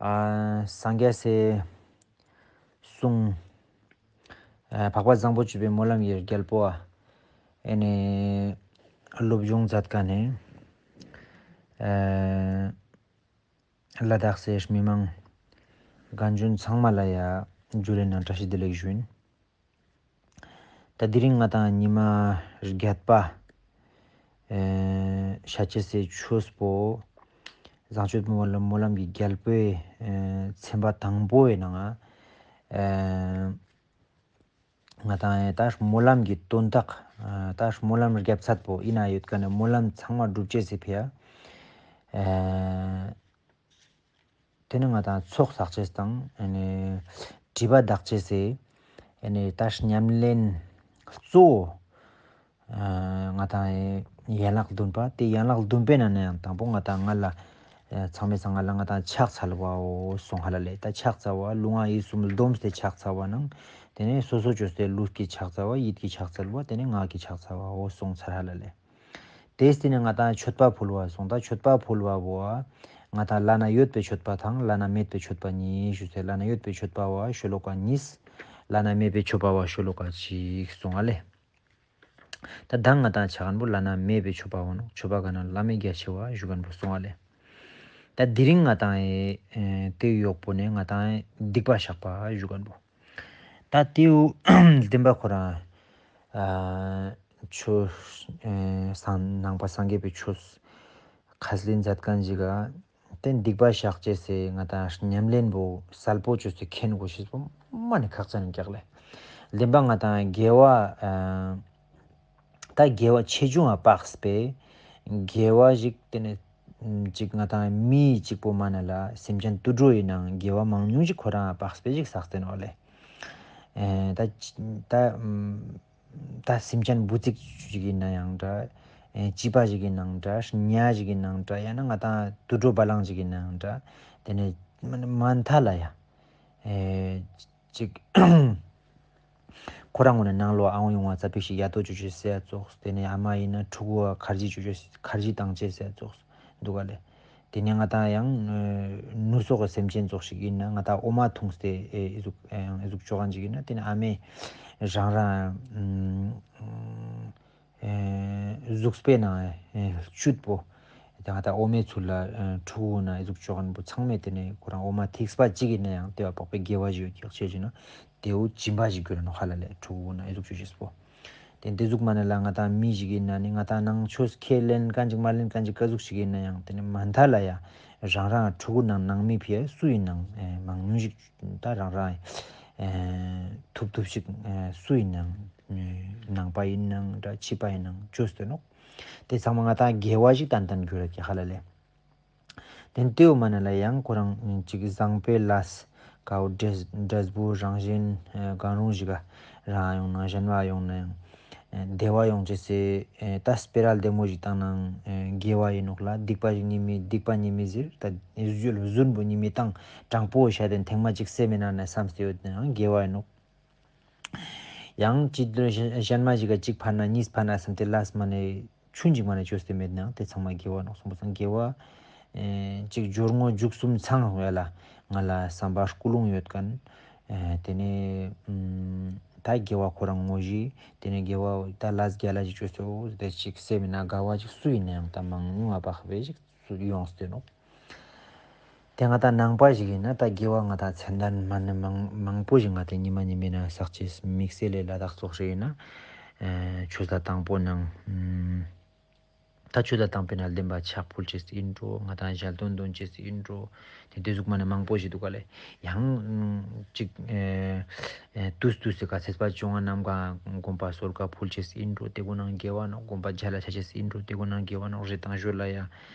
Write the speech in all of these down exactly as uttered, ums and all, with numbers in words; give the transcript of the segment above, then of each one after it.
ཨ་སངས་རྒྱས་སི་གསུང་། ཨ་འཕགས་པ་བཟང་པོ་སྤྱོད་པའི་སྨོན་ལམ་གྱི་རྒྱལ་པོ་ཨ་ཨེ་ནེ་སློབ་སྦྱོང་མཛད་མཁན་ནི་ཨ་ལ་དྭགས་སི་མི་མང་རྒན་གཞོན་ཚང་མ་ལ་ཡ་ཇུ་ལེ་ནང་བཀྲ་ཤིས་བདེ་ལེགས་ཞུ་ཡིན། ད་དེ་རིང་ང་ཏང་ཉི་མ་བརྒྱད་པ་ཨེ་ཤད་ཅེས་སི་ཆོས་པོ་བཟང་སྤྱོད་སྨོན་ལམ་སྨོན་ལམ་གྱི་རྒྱལ་པོའི་ཨེ་ཚན་པ་དང་པོའི་ནང་ང་ཨེ་ང་ཏང་ཨེ་ད་སྨོན་ལམ་གྱི་དོན་དག་ཨེ་ད་སྨོན་ལམ་རྒྱབ་ཚད་པོ་ཨིན་ན་ཡོད་མཁན་ནི་སྨོན་ལམ་ཚང་མ་འགྲུབ་ཅེས་སི་ཕི་ཡ་ཨེ་དེ་ནི་ང་ཏང་ཚོགས་བསགས་ཅེས་དང་ཨེ་ནེ་སྒྲིབ་པ་དག་ཅེས་སི་ཨེ་ནེ་ད་ཉམས་ལེན་གཙོ་བོ་ཨ་ང་ཏང་ཡན་ལག་བདུན་པ། དེ་ཡན་ལག་བདུན་པའི་ནང་ནས་ཡང་དང་པོ་ང་ཏང་ང་ལ་ཨ་ཚང་མའི་སང་ང་ལ་ང་ཏང་ཕྱག་འཚལ་བའོ་གསུངས་ཧ་ལ་ལེ། ད་ཕྱག་འཚལ་བ་ལུས་ངག་ཡིད་གསུམ་བསྡོམས་ཏེ་ཕྱག་འཚལ་བ་ནང་དེ་ནས་སོ་སོ་བཅོས་ཏེ་ལུས་ཀྱི་ཕྱག་འཚལ་བ་ཡིད་ཀྱི་ཕྱག་འཚལ་བ་དེ་ནས་ངག་གི་ཕྱག་འཚལ་བའོ་གསུངས་ཚར་ཧ་ལ་ལེ། དེས་དེ་ནས་ང་ཏང་མཆོད་པ་ཕུལ་བ་གསུངས། ད་མཆོད་པ་ཕུལ་བ་བོ་ང་ཏང་བླ་ན་ཡོད་པའི་མཆོད་པ་དང་བླ་ན་མེད་པའི་མཆོད་པ་གཉིས་ཞུས་ཏེ་བླ་ན་ཡོད་པའི་མཆོད་པ་བ་ཤོ་ལོ་ཀ་གཉིས། བླ་ན་མེད་པའི་མཆོད་པ་བ་ཤོ་ལོ་ཀ་གཅིག་གསུངས་ཧ་ལེ། ད་མདང་ང་ཏང་ཕྱག་མཁན་པོ་བླ་ན་མེད་པའི་མཆོད་པ་བོ་ནོག་མཆོད་པ་ག་ན་བླ་མེད་རྒྱ་ཆེ་བ་ཞུ་མཁན་པོ་གསུངས་ཧ་ལེ། ད་དེ་རིང་ང་ཏང་ཨེ་དེ་ཡོག་པོ་ནས་ང་ཏང་སྡིག་པ་བཤགས་པ་ཞུ་མཁན་པོ། ད་དེའུ་བདེན་པ་ཁོ་རང་ཨ་ཆོས་ཨེ་སང་ནང་པ་སངས་རྒྱས་པའི་ཆོས་ཁས་ལེན་མཛད་མཁན་ཞིག་ག་དེ་སྡིག་པ་བཤགས་ཅེས་སི་ང་ཏང་ཉམས་ལེན་པོ་གསལ་པོ་བཅོས་ཏེ་མཁྱེན་དགོས་ཤེས་པོ་མ་ནི་ཁག་ཅན་རྒྱག་ལེ། བདེན་པ་ང་ཏང་དགེ་བ་ཨ་ད་དགེ་བ་ཆེ་ཆུང་ང་དཔགས་པའི་དགེ་བ་ཞིག་དེ་ནས་ཅིག་ང་ཏང་མི་གཅིག་པོ་མ་ན་ལ་སེམས་ཅན་དུད་འགྲོ་ཡིན་ནའང་དགེ་བ་མང་ཉུང་ཞིག་ཁོ་རང་དཔགས་པའི་ཞིག་བསགས་ཏེ་ནོག་ལེ། ཨེ་ད་ད་ད་སེམས་ཅན་འབུ་ཙིག་ཞིག་ཡིན་ན་ཡང་འདྲ། ཨེ་བྱི་པ་ཞིག་ཡིན་ནའང་འདྲ། ཉ་ཞིག་ཡིན་ནའང་འདྲ། ཡང་ན་ང་ཏང་དུད་འགྲོ་བ་ལང་ཞིག་ཡིན་ནའང་འདྲ། དེ་ནས་མ་མ་མཐའ་ལ་ཡ་ཨེ་ཅིག་ཁོ་རང་ངོས་ནས་ནང་ལོགས་ཨང་ཡོང་བ་ཙ་པིག་ཞིག་ཡ་ཏོ་ཅོ་ཅེས་ཟེར་ཡ་ཙོགས། དེ་ནས་ཨ་མ་ཡིན་ན་ཕྲུ་གུ་ཁར་ཇི་ཅོ་ཅེས་ཁར་ཇི་བཏང་ཅེས་ཟེར་ཡ་ཙོགས་འདུག་ག་ལེ། དེ་ནས་ང་ཏང་ཡང་ཨ་ནུ་གསོག་གི་སེམས་ཅན་ཙོགས་ཤིག་ཡིན་ན་ང་ཏང་འོ་མ་འཐུངས་ཏེ་ཨེ་ཨི་ཟུག་ཨེ་ཨི་ཟུག་ཅོ་མཁན་ཅིག་ཡིན་ན་དེ་ནས་ཨ་མས་རང་རང་ཨེ་གཟུགས་པོའི་ནང་ཨེ་བཅུད་པོ་དེ་ང་ཏང་འོ་མའི་ཚུལ་ལ་ཨེ་ཕྲུ་གུ་ན་ཨི་ཟུག་ཅོ་མཁན་པོ་ཚང་མས་དེ་ནས་ཁོ་རང་འོ་མ་ཐིགས་པ་གཅིག་ཡིན་ན་ཡང་དེ་བ་དཔགས་པའི་དགེ་བ་ཞིག་ཡོད་ཀྱག་ཅེས་ཞུ་ན་དེའུ་སྦྱིན་པ་ཞིག་གྱུར་ནོག་ཧ་ལ་ལེ། ཕྲུ་གུ་ན་ཨི་ཟུག་ཅོ་ཅེས་པོ། དེ་འདི་ཟུག་མ་ནེ་ལ་ང་ཏང་མི་ཞིག་ཡིན་ན་ནི་ང་ཏང་ནང་ཆོས་ཁས་ལེན་མཁན་ཅིག་མ་ལེན་མཁན་ཅིག་ག་ཟུག་ཞིག་ཡིན་ན་ཡང་དེ་ནི་མ་མཐའ་ལ་ཡ་རང་རང་ཕྲུ་གུ་ནང་ནང་མི་ཕི་ཡ་སུ་ཡིན་ནང་ཨེ་མང་ཉུང་ཞིག་ད་རང་རང་ཨེ་ཐུབ་ཐུབ་ཞིག་ཨེ་སུ་ཡིན་ནང་ཨེ་ནང་པ་ཡིན་ནང་འདྲ་ཕྱི་པ་ཡིན་ནང་བཅོས་ཏེ་ནོག། དེ་ཚང་མ་ང་ཏང་དགེ་བ་ཞིག་ཏན་ཏན་གྱུར་ར་ཀྱག་ཧ་ལ་ལེ། དེ་ལྟེ་བ་མ་ན་ལ་ཡང་ཁོ་རང་ཅིག་བཟང་པོའི་ལས་ཀའོ་འབྲས་འབྲས་བུ་རང་བཞིན་གང་རུང་ཞིག་རང་ཡོང་ན་གཞན་བ་ཡོང་ན་ཡང་བདེ་བ་ཡོང་ཅེས་སི་ད་སྤེ་ར་བདེ་མོ་ཞིག་བཏང་ནའང་དགེ་བ་ཡིན་ནོག་ལ། སྡིག་པ་ཞིག་ཉི་མི་སྡིག་པ་ཉི་མི་ཟེར་ད་ཟུན་པོ་ཉི་མི་བཏང་དྲང་པོ་བཤད་དེ་ཐེངས་མ་གཅིག་སེམས་མེད་ན་ན་བསམ་སྟེ་ཡོད་ནའང་དགེ་བ་ཡིན་ནོག། ཡང་ཅི་གཞན་མ་ཞིག་ག་གཅིག་ཕན་ན་གཉིས་ཕན་ན་བསམ་སྟེ་ལས་མ་ནེ་ཆུན་ཅིག་མ་ནེ་བཅོས་ཏེ་མེད་ནའང་དེ་ཚང་མ་དགེ་བ་ནོག་གསུངས་པ་སང་དགེ་བ་ཨེ་ཅིག་སྦྱོར་དངོས་མཇུག་གསུམ་ཚང་བ་ལ་ང་ལ་བསམ་པ་ཀུན་སློང་ཡོད་མཁན་ཨེ་དེ་ནས་ཨུམ་ད་དགེ་བ་ཁོ་རང་དངོས་གཞི་དེ་ནས་དགེ་བ་ད་ལས་རྒྱ་ལ་ཞིག་བཅོས་ཏེ་འོ་དེ་ཅིག་སེམས་མེད་ན་དགའ་བ་ཅིག་སུ་ཡིན་ནའང་ད་མང་ཉུང་ང་བག་བེ་ཞིག་སུ་ཡོངས་ཏེ་ནོག། དེ་ང་ཏང་ནང་པ་ཞིག་ཡིན་ན་ད་དགེ་བ་ང་ཏང་མཚན་ལྡན་མ་ནི་མང་མང་པོ་ཞིག་ང་ཏང་ཉི་མ་ཉི་མའི་ནང་བསགས་ཅེས་དམིགས་བསལ་ལས་ལ་དྭགས་ཚོགས་ཞིག་ཡིན་ན་ཨེ་ཆོས་ལ་དང་པོ་ནང་ཨུམ་ད་ཆོས་ལ་དང་པོའི་ནང་བདེན་པ་ཕྱག་ཕུལ་ཅེས་ཡིན་འགྲོ། ང་ཏང་ཞལ་འདོན་འདོན་ཅེས་ཡིན་འགྲོ། དེ་དེ་ཟུག་མ་ནི་མང་པོ་ཞིག་འདུག་ག་ལེ། ཡང་ཅིག་ཨེ་ཨེ་དུས་དུས་སུ་ག་ཚེས་པ་བཅོ་ལྔ་ནམ་ག་དགོན་པ་གསོལ་ཁ་ཕུལ་ཅེས་ཡིན་འགྲོ། དེ་གུན་ནང་དགེ་བ་ནོག། དགོན་པ་མཇལ་ལ་ཆ་ཅེས་ཡིན་འགྲོ། དེ་གུན་ནང་དགེ་བ་ནོག། རི་དང་ཞོལ་ལ་ཡ་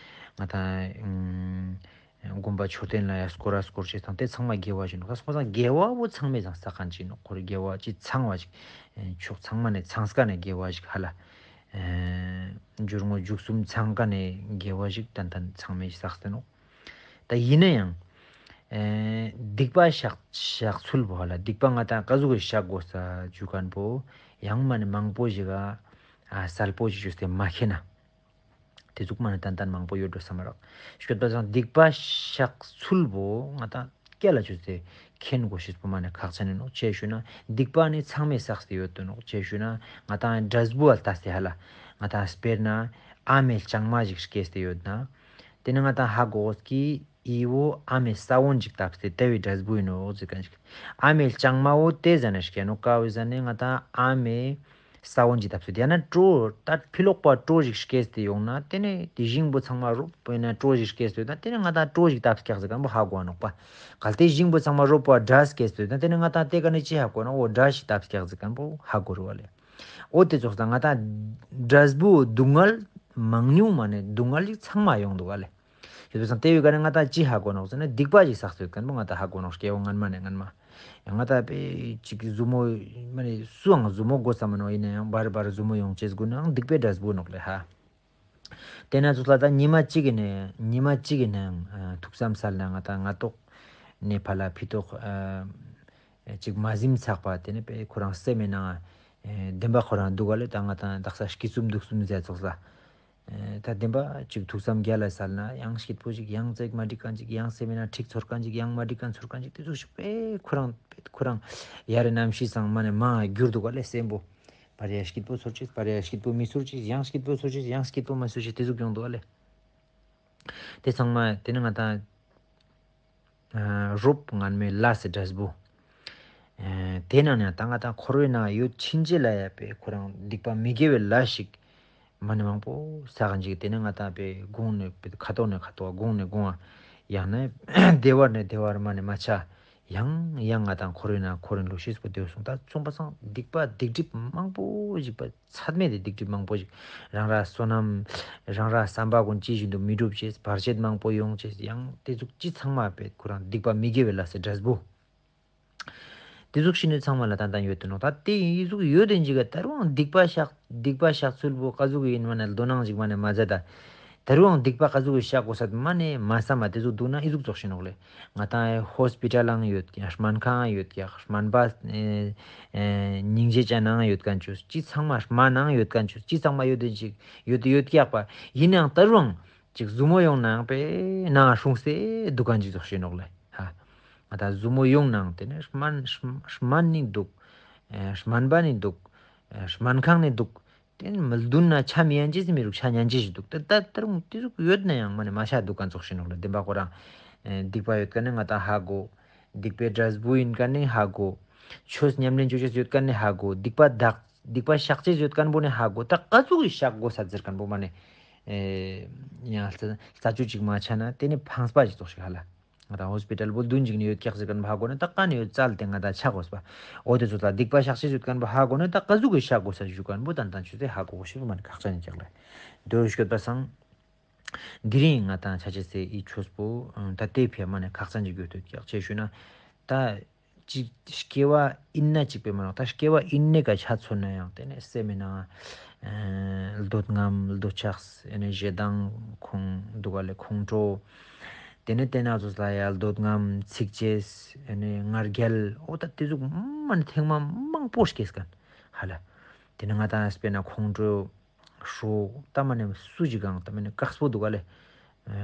ང་ཏང་ཨུམ་དགོན་པ་མཆོད་རྟེན་ལ་ཡ་སྐོར་ར་སྐོར་ཅེས་དང་དེ་ཚང་མ་དགེ་བ་ཞིག་ནོག། ཁོ་ཚང་དགེ་བ་བོ་ཚང་མའི་ཚང་ས་ཁན་ཅིག་ནོག། ཁོ་རེ་དགེ་བ་ཅི་ཚང་བ་ཞིག་ཕྱོགས་ཚང་མ་ནས་ཚང་ས་ཀ་ནས་དགེ་བ་ཞིག་ཧ་ལ་སྦྱོར་དངོས་མཇུག་གསུམ་ཚང་ཀ་ནས་དགེ་བ་ཞིག་ཏན་ཏན་ཚང་མའི་བསགས་ཏེ་ནོག། ད་ཡིན་ན་ཡང་ཨེ་སྡིག་པ་བཤགས་བཤགས་ཚུལ་བོ་ཧ་ལ་སྡིག་པ་ང་ཏང་ག་ཟུག་གི་བཤགས་དགོས་ས་ཞུ་མཁན་པོ་ཡང་མ་ནི་མང་པོ་ཞིག་ག་ཨ་གསལ་པོ་ཞིག་ཞུས་ཏེ་མ་ཤེས་ན། དེ་ཟུག་མ་ནེ་ཏན་ཏན་མང་པོ་ཡོད་འགྲོ་བསམ་མ་རག། སྐྱོད་པ་སང་སྡིག་པ་བཤགས་ཚུལ་བོ་ང་ཏང་སྐྱ་ལ་ཆུ་ཚེ་མཁྱེན་དགོས་ཤེས་པོ་མ་ནེ་ཁག་ཅན་ཨིན་ནོག། ཅི་ཞུ་ན་སྡིག་པ་ནི་ཚང་མའི་བསགས་ཏེ་ཡོད་དོ་ནོག། ཅི་ཞུ་ན་ང་ཏང་འབྲས་བུ་ཨ་ལྟ་སྟེ་ཧ་ལ་ང་ཏང་དཔེར་ན་ཨ་མའི་ལྕང་མ་ཞིག་སྐྱེས་ཏེ་ཡོད་ན། དེ་ནེ་ང་ཏང་ཧ་གོ་གོས་ཀི་འི་བོ་ཨ་མའི་ས་བོན་ཅིག་བཏབ་སྟེ་དེ་བོའི་འབྲས་བུ་ཨིན་ནོག་ཟེར་ཁན་ཅིག། ཨ་མའི་ལྕང་མ་བོ་དེ་ཟ་ནེ་སྐྱེ་ནོག་ཀ་བོ་ཟ་ནེ་ང་ཏང་ཨ་མའི་ས་བོན་ཅིག་བཏབ་སྟེ་ཡང་ན་གྲོ་ད་ཕི་ལོག་པ་གྲོ་ཞིག་སྐྱེས་ཏེ་ཡོང་ན་དེ་ནེ་དེ་ཞིང་པོ་ཚང་མ་རོ་པོ་ཨིན་ན་གྲོ་ཞིག་སྐྱེས་ཏེ་ཡོད་ན་དེ་ནེ་ང་ཏང་གྲོ་ཞིག་བཏབ་སྐྱག་ཟེར་ཁན་བོ་ཧ་གོ་ནོག་པ། གལ་ཏེ་ཞིང་པོ་ཚང་མ་རོ་པོ་འབྲས་སྐྱེས་ཏེ་ཡོད་ན་དེ་ནེ་ང་ཏང་དེ་ཀ་ནེ་ཅི་ཧ་གོ་ནོག་འོ་འབྲས་ཞིག་བཏབ་སྐྱག་ཟེར་ཁན་བོ་ཧ་གོ་རུ་བ་ལེ། འོ་དེ་ཙོགས་ད་ང་ཏང་འབྲས་བུ་སྡུག་བསྔལ་མང་ཉུང་མ་ནེ་སྡུག་བསྔལ་ཞིག་ཚང་མ་ཡོང་འདུག་བ་ལེ། ཡོད་པ་སང་དེ་བོའི་ཀ་ནེ་ང་ཏང་ཅི་ཧ་གོ་ནོག་ཟེར་ན་སྡིག་པ་ཞིག་བསགས་ཏེ་ཡོད་ཁན་བོ་ང་ཏང་ཧ་གོ་ནོག་སྐྱེ་བོ་སྔན་མ་ནེ་སྔན་མ། ཡང་ང་ཏང་པེ་ཅིག་ཟུ་མོ་མ་ནེ་སུའང་ཟུ་མོ་དགོས་ས་མ་ནོག་ཨིན་ན་ཡང་བར་བར་ཟུ་མོ་ཡོང་ཅེས་དགོས་ནའང་སྡིག་པའི་འབྲས་བུ་ནོག་ལེ་ཧ། དེ་ན་ཚོགས་ལ་ད་ཉི་མ་གཅིག་གི་ནང་ཉི་མ་གཅིག་གི་ནང་ཐུགས་བསམ་སལ་ན་ང་ཏང་ང་ཏོག་ནེ་ཕ་ལ་ཕི་ཏོག་ཅིག་མ་ཟིམ་ཚག་པ་དེ་ནེ་པེ་ཁོ་རང་སེམས་མེད་ན་བདེན་པ་ཁོ་རང་འདུག་ག་ལེ། ད་ང་ཏང་དག་ས་སྐྱིད་སུམ་སྡུག་སུམ་ཟེར་ཚོགས་ལ། ད་བདེན་པ་ཅིག་ཐུགས་བསམ་རྒྱ་ལ་སལ་ན་ཡང་སྐྱིད་པོ་ཞིག་ཡང་ཙིག་མ་འགྲིག་ཁན་ཅིག་ཡང་སེམས་མེད་ན་ཁྲིག་ཚོར་ཁན་ཅིག་ཡང་མ་འགྲིག་ཁན་ཚོར་ཁན་ཅིག་དེ་ཚོ་ཞིག་པེ་ཁོ་རང་ཁོ་རང་ཡ་རེ་རྣམ་ཤེས་སང་མ་ནེ་མ་གྱུར་འདུག་ག་ལེ་སེམས་པོ། པར་ཡ་སྐྱིད་པོ་ཚོར་ཅིག་པར་ཡ་སྐྱིད་པོ་མི་ཚོར་ཅིག་ཡང་སྐྱིད་པོ་ཚོར་ཅིག་ཡང་སྐྱིད་པོ་མ་ཚོར་ཅིག་དེ་ཟུག་ཡོང་འདུག་ག་ལེ། དེ་ཚང་མ་དེ་ནེ་ང་ཏང་རོབ་སྔན་མའི་ལས་སི་འབྲས་བུ། དེ་ནང་ནེ་ད་ང་ཏང་འཁོར་བའི་ནང་ཡོད་ཕྱིན་ཆད་ལ་ཡ་པེ་ཁོ་རང་སྡིག་པ་མི་དགེ་བའི་ལས་ཤིག་མ་ནེ་མང་པོ་བསགས་ཀྱིན་ཅིག། དེ་ནེ་ང་ཏང་པེ་གོང་ནེ་པེ་ཁ་ཐོག་ནེ་ཁ་ཐོག་གོང་ནེ་གོང་ཡང་ན་བདེ་བ་ནེ་བདེ་བ་མ་ནེ་མ་ཆ། ཡང་ཡང་ང་ཏང་འཁོར་བའི་ནང་འཁོར་རིན་ལུ་ཤེས་པོ་དེ་སོང་ད་སོང་པ་སང་སྡིག་པ་སྡིག་སྒྲིབ་མང་པོ་ཞིག་པ་ཚད་མེད་དེ་སྡིག་སྒྲིབ་མང་པོ་ཞིག་རང་ར་བསོད་ནམས་རང་ར་བསམ་པ་ཀུན་ཅི་བཞིན་དུ་མི་འགྲུབ་ཅེས་བར་ཆད་མང་པོ་ཡོང་ཅེས་ཡང་དེ་ཟུག་ཅི་ཚང་མ་པེ་ཁོ་རང་སྡིག་པ་མི་དགེ་བའི་ལས་སི་འབྲས་བུ། དེ་ཟུག་ཤི་ནི་ཚང་མ་ལ་ཏན་ཏན་ཡོད་དུ་ནོག། ད་དེ་ཡི་ཟུག་ཡོད་དེ་འཇིག་ག་ད་རུང་སྡིག་པ་བཤགས་སྡིག་པ་བཤགས་ཚུལ་བོ་ཀ་ཟུག་ཡིན་མ་ནེ་དོ་སྣང་ཞིག་མ་ནེ་མ་མཛད་ད། ད་རུང་སྡིག་པ་ཀ་ཟུག་གི་བཤགས་དགོས་ས་མ་ནེ་མ་བསམ་མ་དེ་ཟུག་འདུག་ན་ཨི་ཟུག་ཙོགས་ཤིག་ནོག་ལེ། ང་ཏང་ཧོས་པི་ཊལ་ནང་ཡོད་ཀྱག་སྨན་ཁང་ཡོད་ཀྱག་སྨན་པ་ཨེ་ཨེ་སྙིང་རྗེ་ཅན་ནང་ཡོད་ཁན་ཅོས་ཅི་ཚང་མ་སྨན་ནང་ཡོད་ཁན་ཅོས་ཅི་ཚང་མ་ཡོད་དེ་ཅིག་ཡོད་ཡོད་ཀྱག་པ་ཡིན་ནའང་ད་རུང་ཅིག་ཟུ་མོ་ཡོང་ནའང་པེ་ནང་སྲུང་སེ་འདུག་ཁན་ཅིག་ཙོགས་ཤིག་ནོག་ལེ་ཧ། ང་ཏང་ཟུ་མོ་ཡོང་ནའང་དེ་ནེ་སྨན་སྨན་ནི་འདུག་ཨེ་སྨན་པ་ནི་འདུག་ཨེ་སྨན་ཁང་ནི་འདུག་དེ་ནི་མི་བདུན་ན་ཆ་མི་ཡན་ཅེས་མི་རུག་ཆ་ཉན་ཅེས་ཞིག་འདུག་ད་ད་ད་རུང་དེ་ཟུག་ཡོད་ན་ཡང་མ་ནེ་མ་ཆ་འདུག་ག་ཙོགས་ཤིག་ནོག་ལེ། བདེན་པ་ཁོ་རང་ཨེ་སྡིག་པ་ཡོད་ཁན་ནི་ང་ཏང་ཧ་གོ། སྡིག་པའི་འབྲས་བུ་ཡིན་ཁན་ནི་ཧ་གོ། ཆོས་ཉམས་ལེན་ཅོ་ཅེས་ཡོད་ཁན་ནི་ཧ་གོ། སྡིག་པ་དག་སྡིག་པ་བཤགས་ཅེས་ཡོད་ཁན་བོ་ནི་ཧ་གོ། ད་ཀ་ཟུག་གི་བཤགས་དགོས་ས་ཟེར་ཁན་བོ་མ་ནེ་ཨེ་ཡང་རྩ་རྩ་ཆུ་ཅིག་མ་ཆ་ན་དེ་ནི་ཕངས་པ་ཞིག་ཙོགས་ཤིག་ཧ་ལ། ང་ཏང་ཧོས་པི་ཊལ་བོ་བདུན་ཅིག་ནི་ཡོད་ཀྱག་ཟེར་ཁན་བོ་ཧ་གོ་ན་ད་ཀ་ནེ་ཡོད་ཙལ་ཏེ་ང་ཏང་ཆ་དགོས་པ། འོ་དེ་ཚོ་ད་སྡིག་པ་བཤགས་ཅེས་ཡོད་ཁན་བོ་ཧ་གོ་ན་ད་ཀ་ཟུག་གི་བཤགས་དགོས་ས་ཞུ་ཁན་བོ་ཏན་ཏན་ཆུ་ཚེ་ཧ་གོ་གོ་ཤེས་པོ་མ་ནེ་ཁག་ཅན་ཡིན་ཀྱག་ལེ། དོ་ཤོད་པ་སང་དེ་རིང་ང་ཏང་ཆ་ཅེས་སི་ཨི་ཆོས་པོ་ད་དེ་ཕི་མ་ནེ་ཁག་ཅན་ཅིག་ཡོད་དུ་ཀྱག་ཅེས་ཞུ་ན་ད། ཅིག་སྐྱེ་བ་ཨིན་ན་ཅིག་པེ་མ་ནོག། ད་སྐྱེ་བ་ཨིན་ནེ་ཀ་ཆ་མཚོན་ན་ཡང་དེ་ནེ་སེམས་མེད་ན་ཨ་འདོད་རྔམ་འདོད་ཆགས་ཨེ་ནེ་ཞེ་སྡང་ཁོང་འདུག་ག་ལེ་ཁོང་ཁྲོ། དེ་ནེ་དེ་ན་ཚོ་ལ་ཡ་འདོད་རྔམ་ཚིག་ཅེས་ཨེ་ནེ་ང་རྒྱལ་འོ་ད་དེ་ཟུག་མ་ནེ་ཐེངས་མ་མང་པོ་སྐྱེས་ཁན་ཧ་ལ། དེ་ནེ་ང་ཏང་དཔེར་ན་ཁོང་ཁྲོ། ཧྲོ་ད་མ་ནེ་སུ་ཞིག་གང་ད་མ་ནེ་དཀགས་པོ་འདུག་ག་ལེ། ཨ་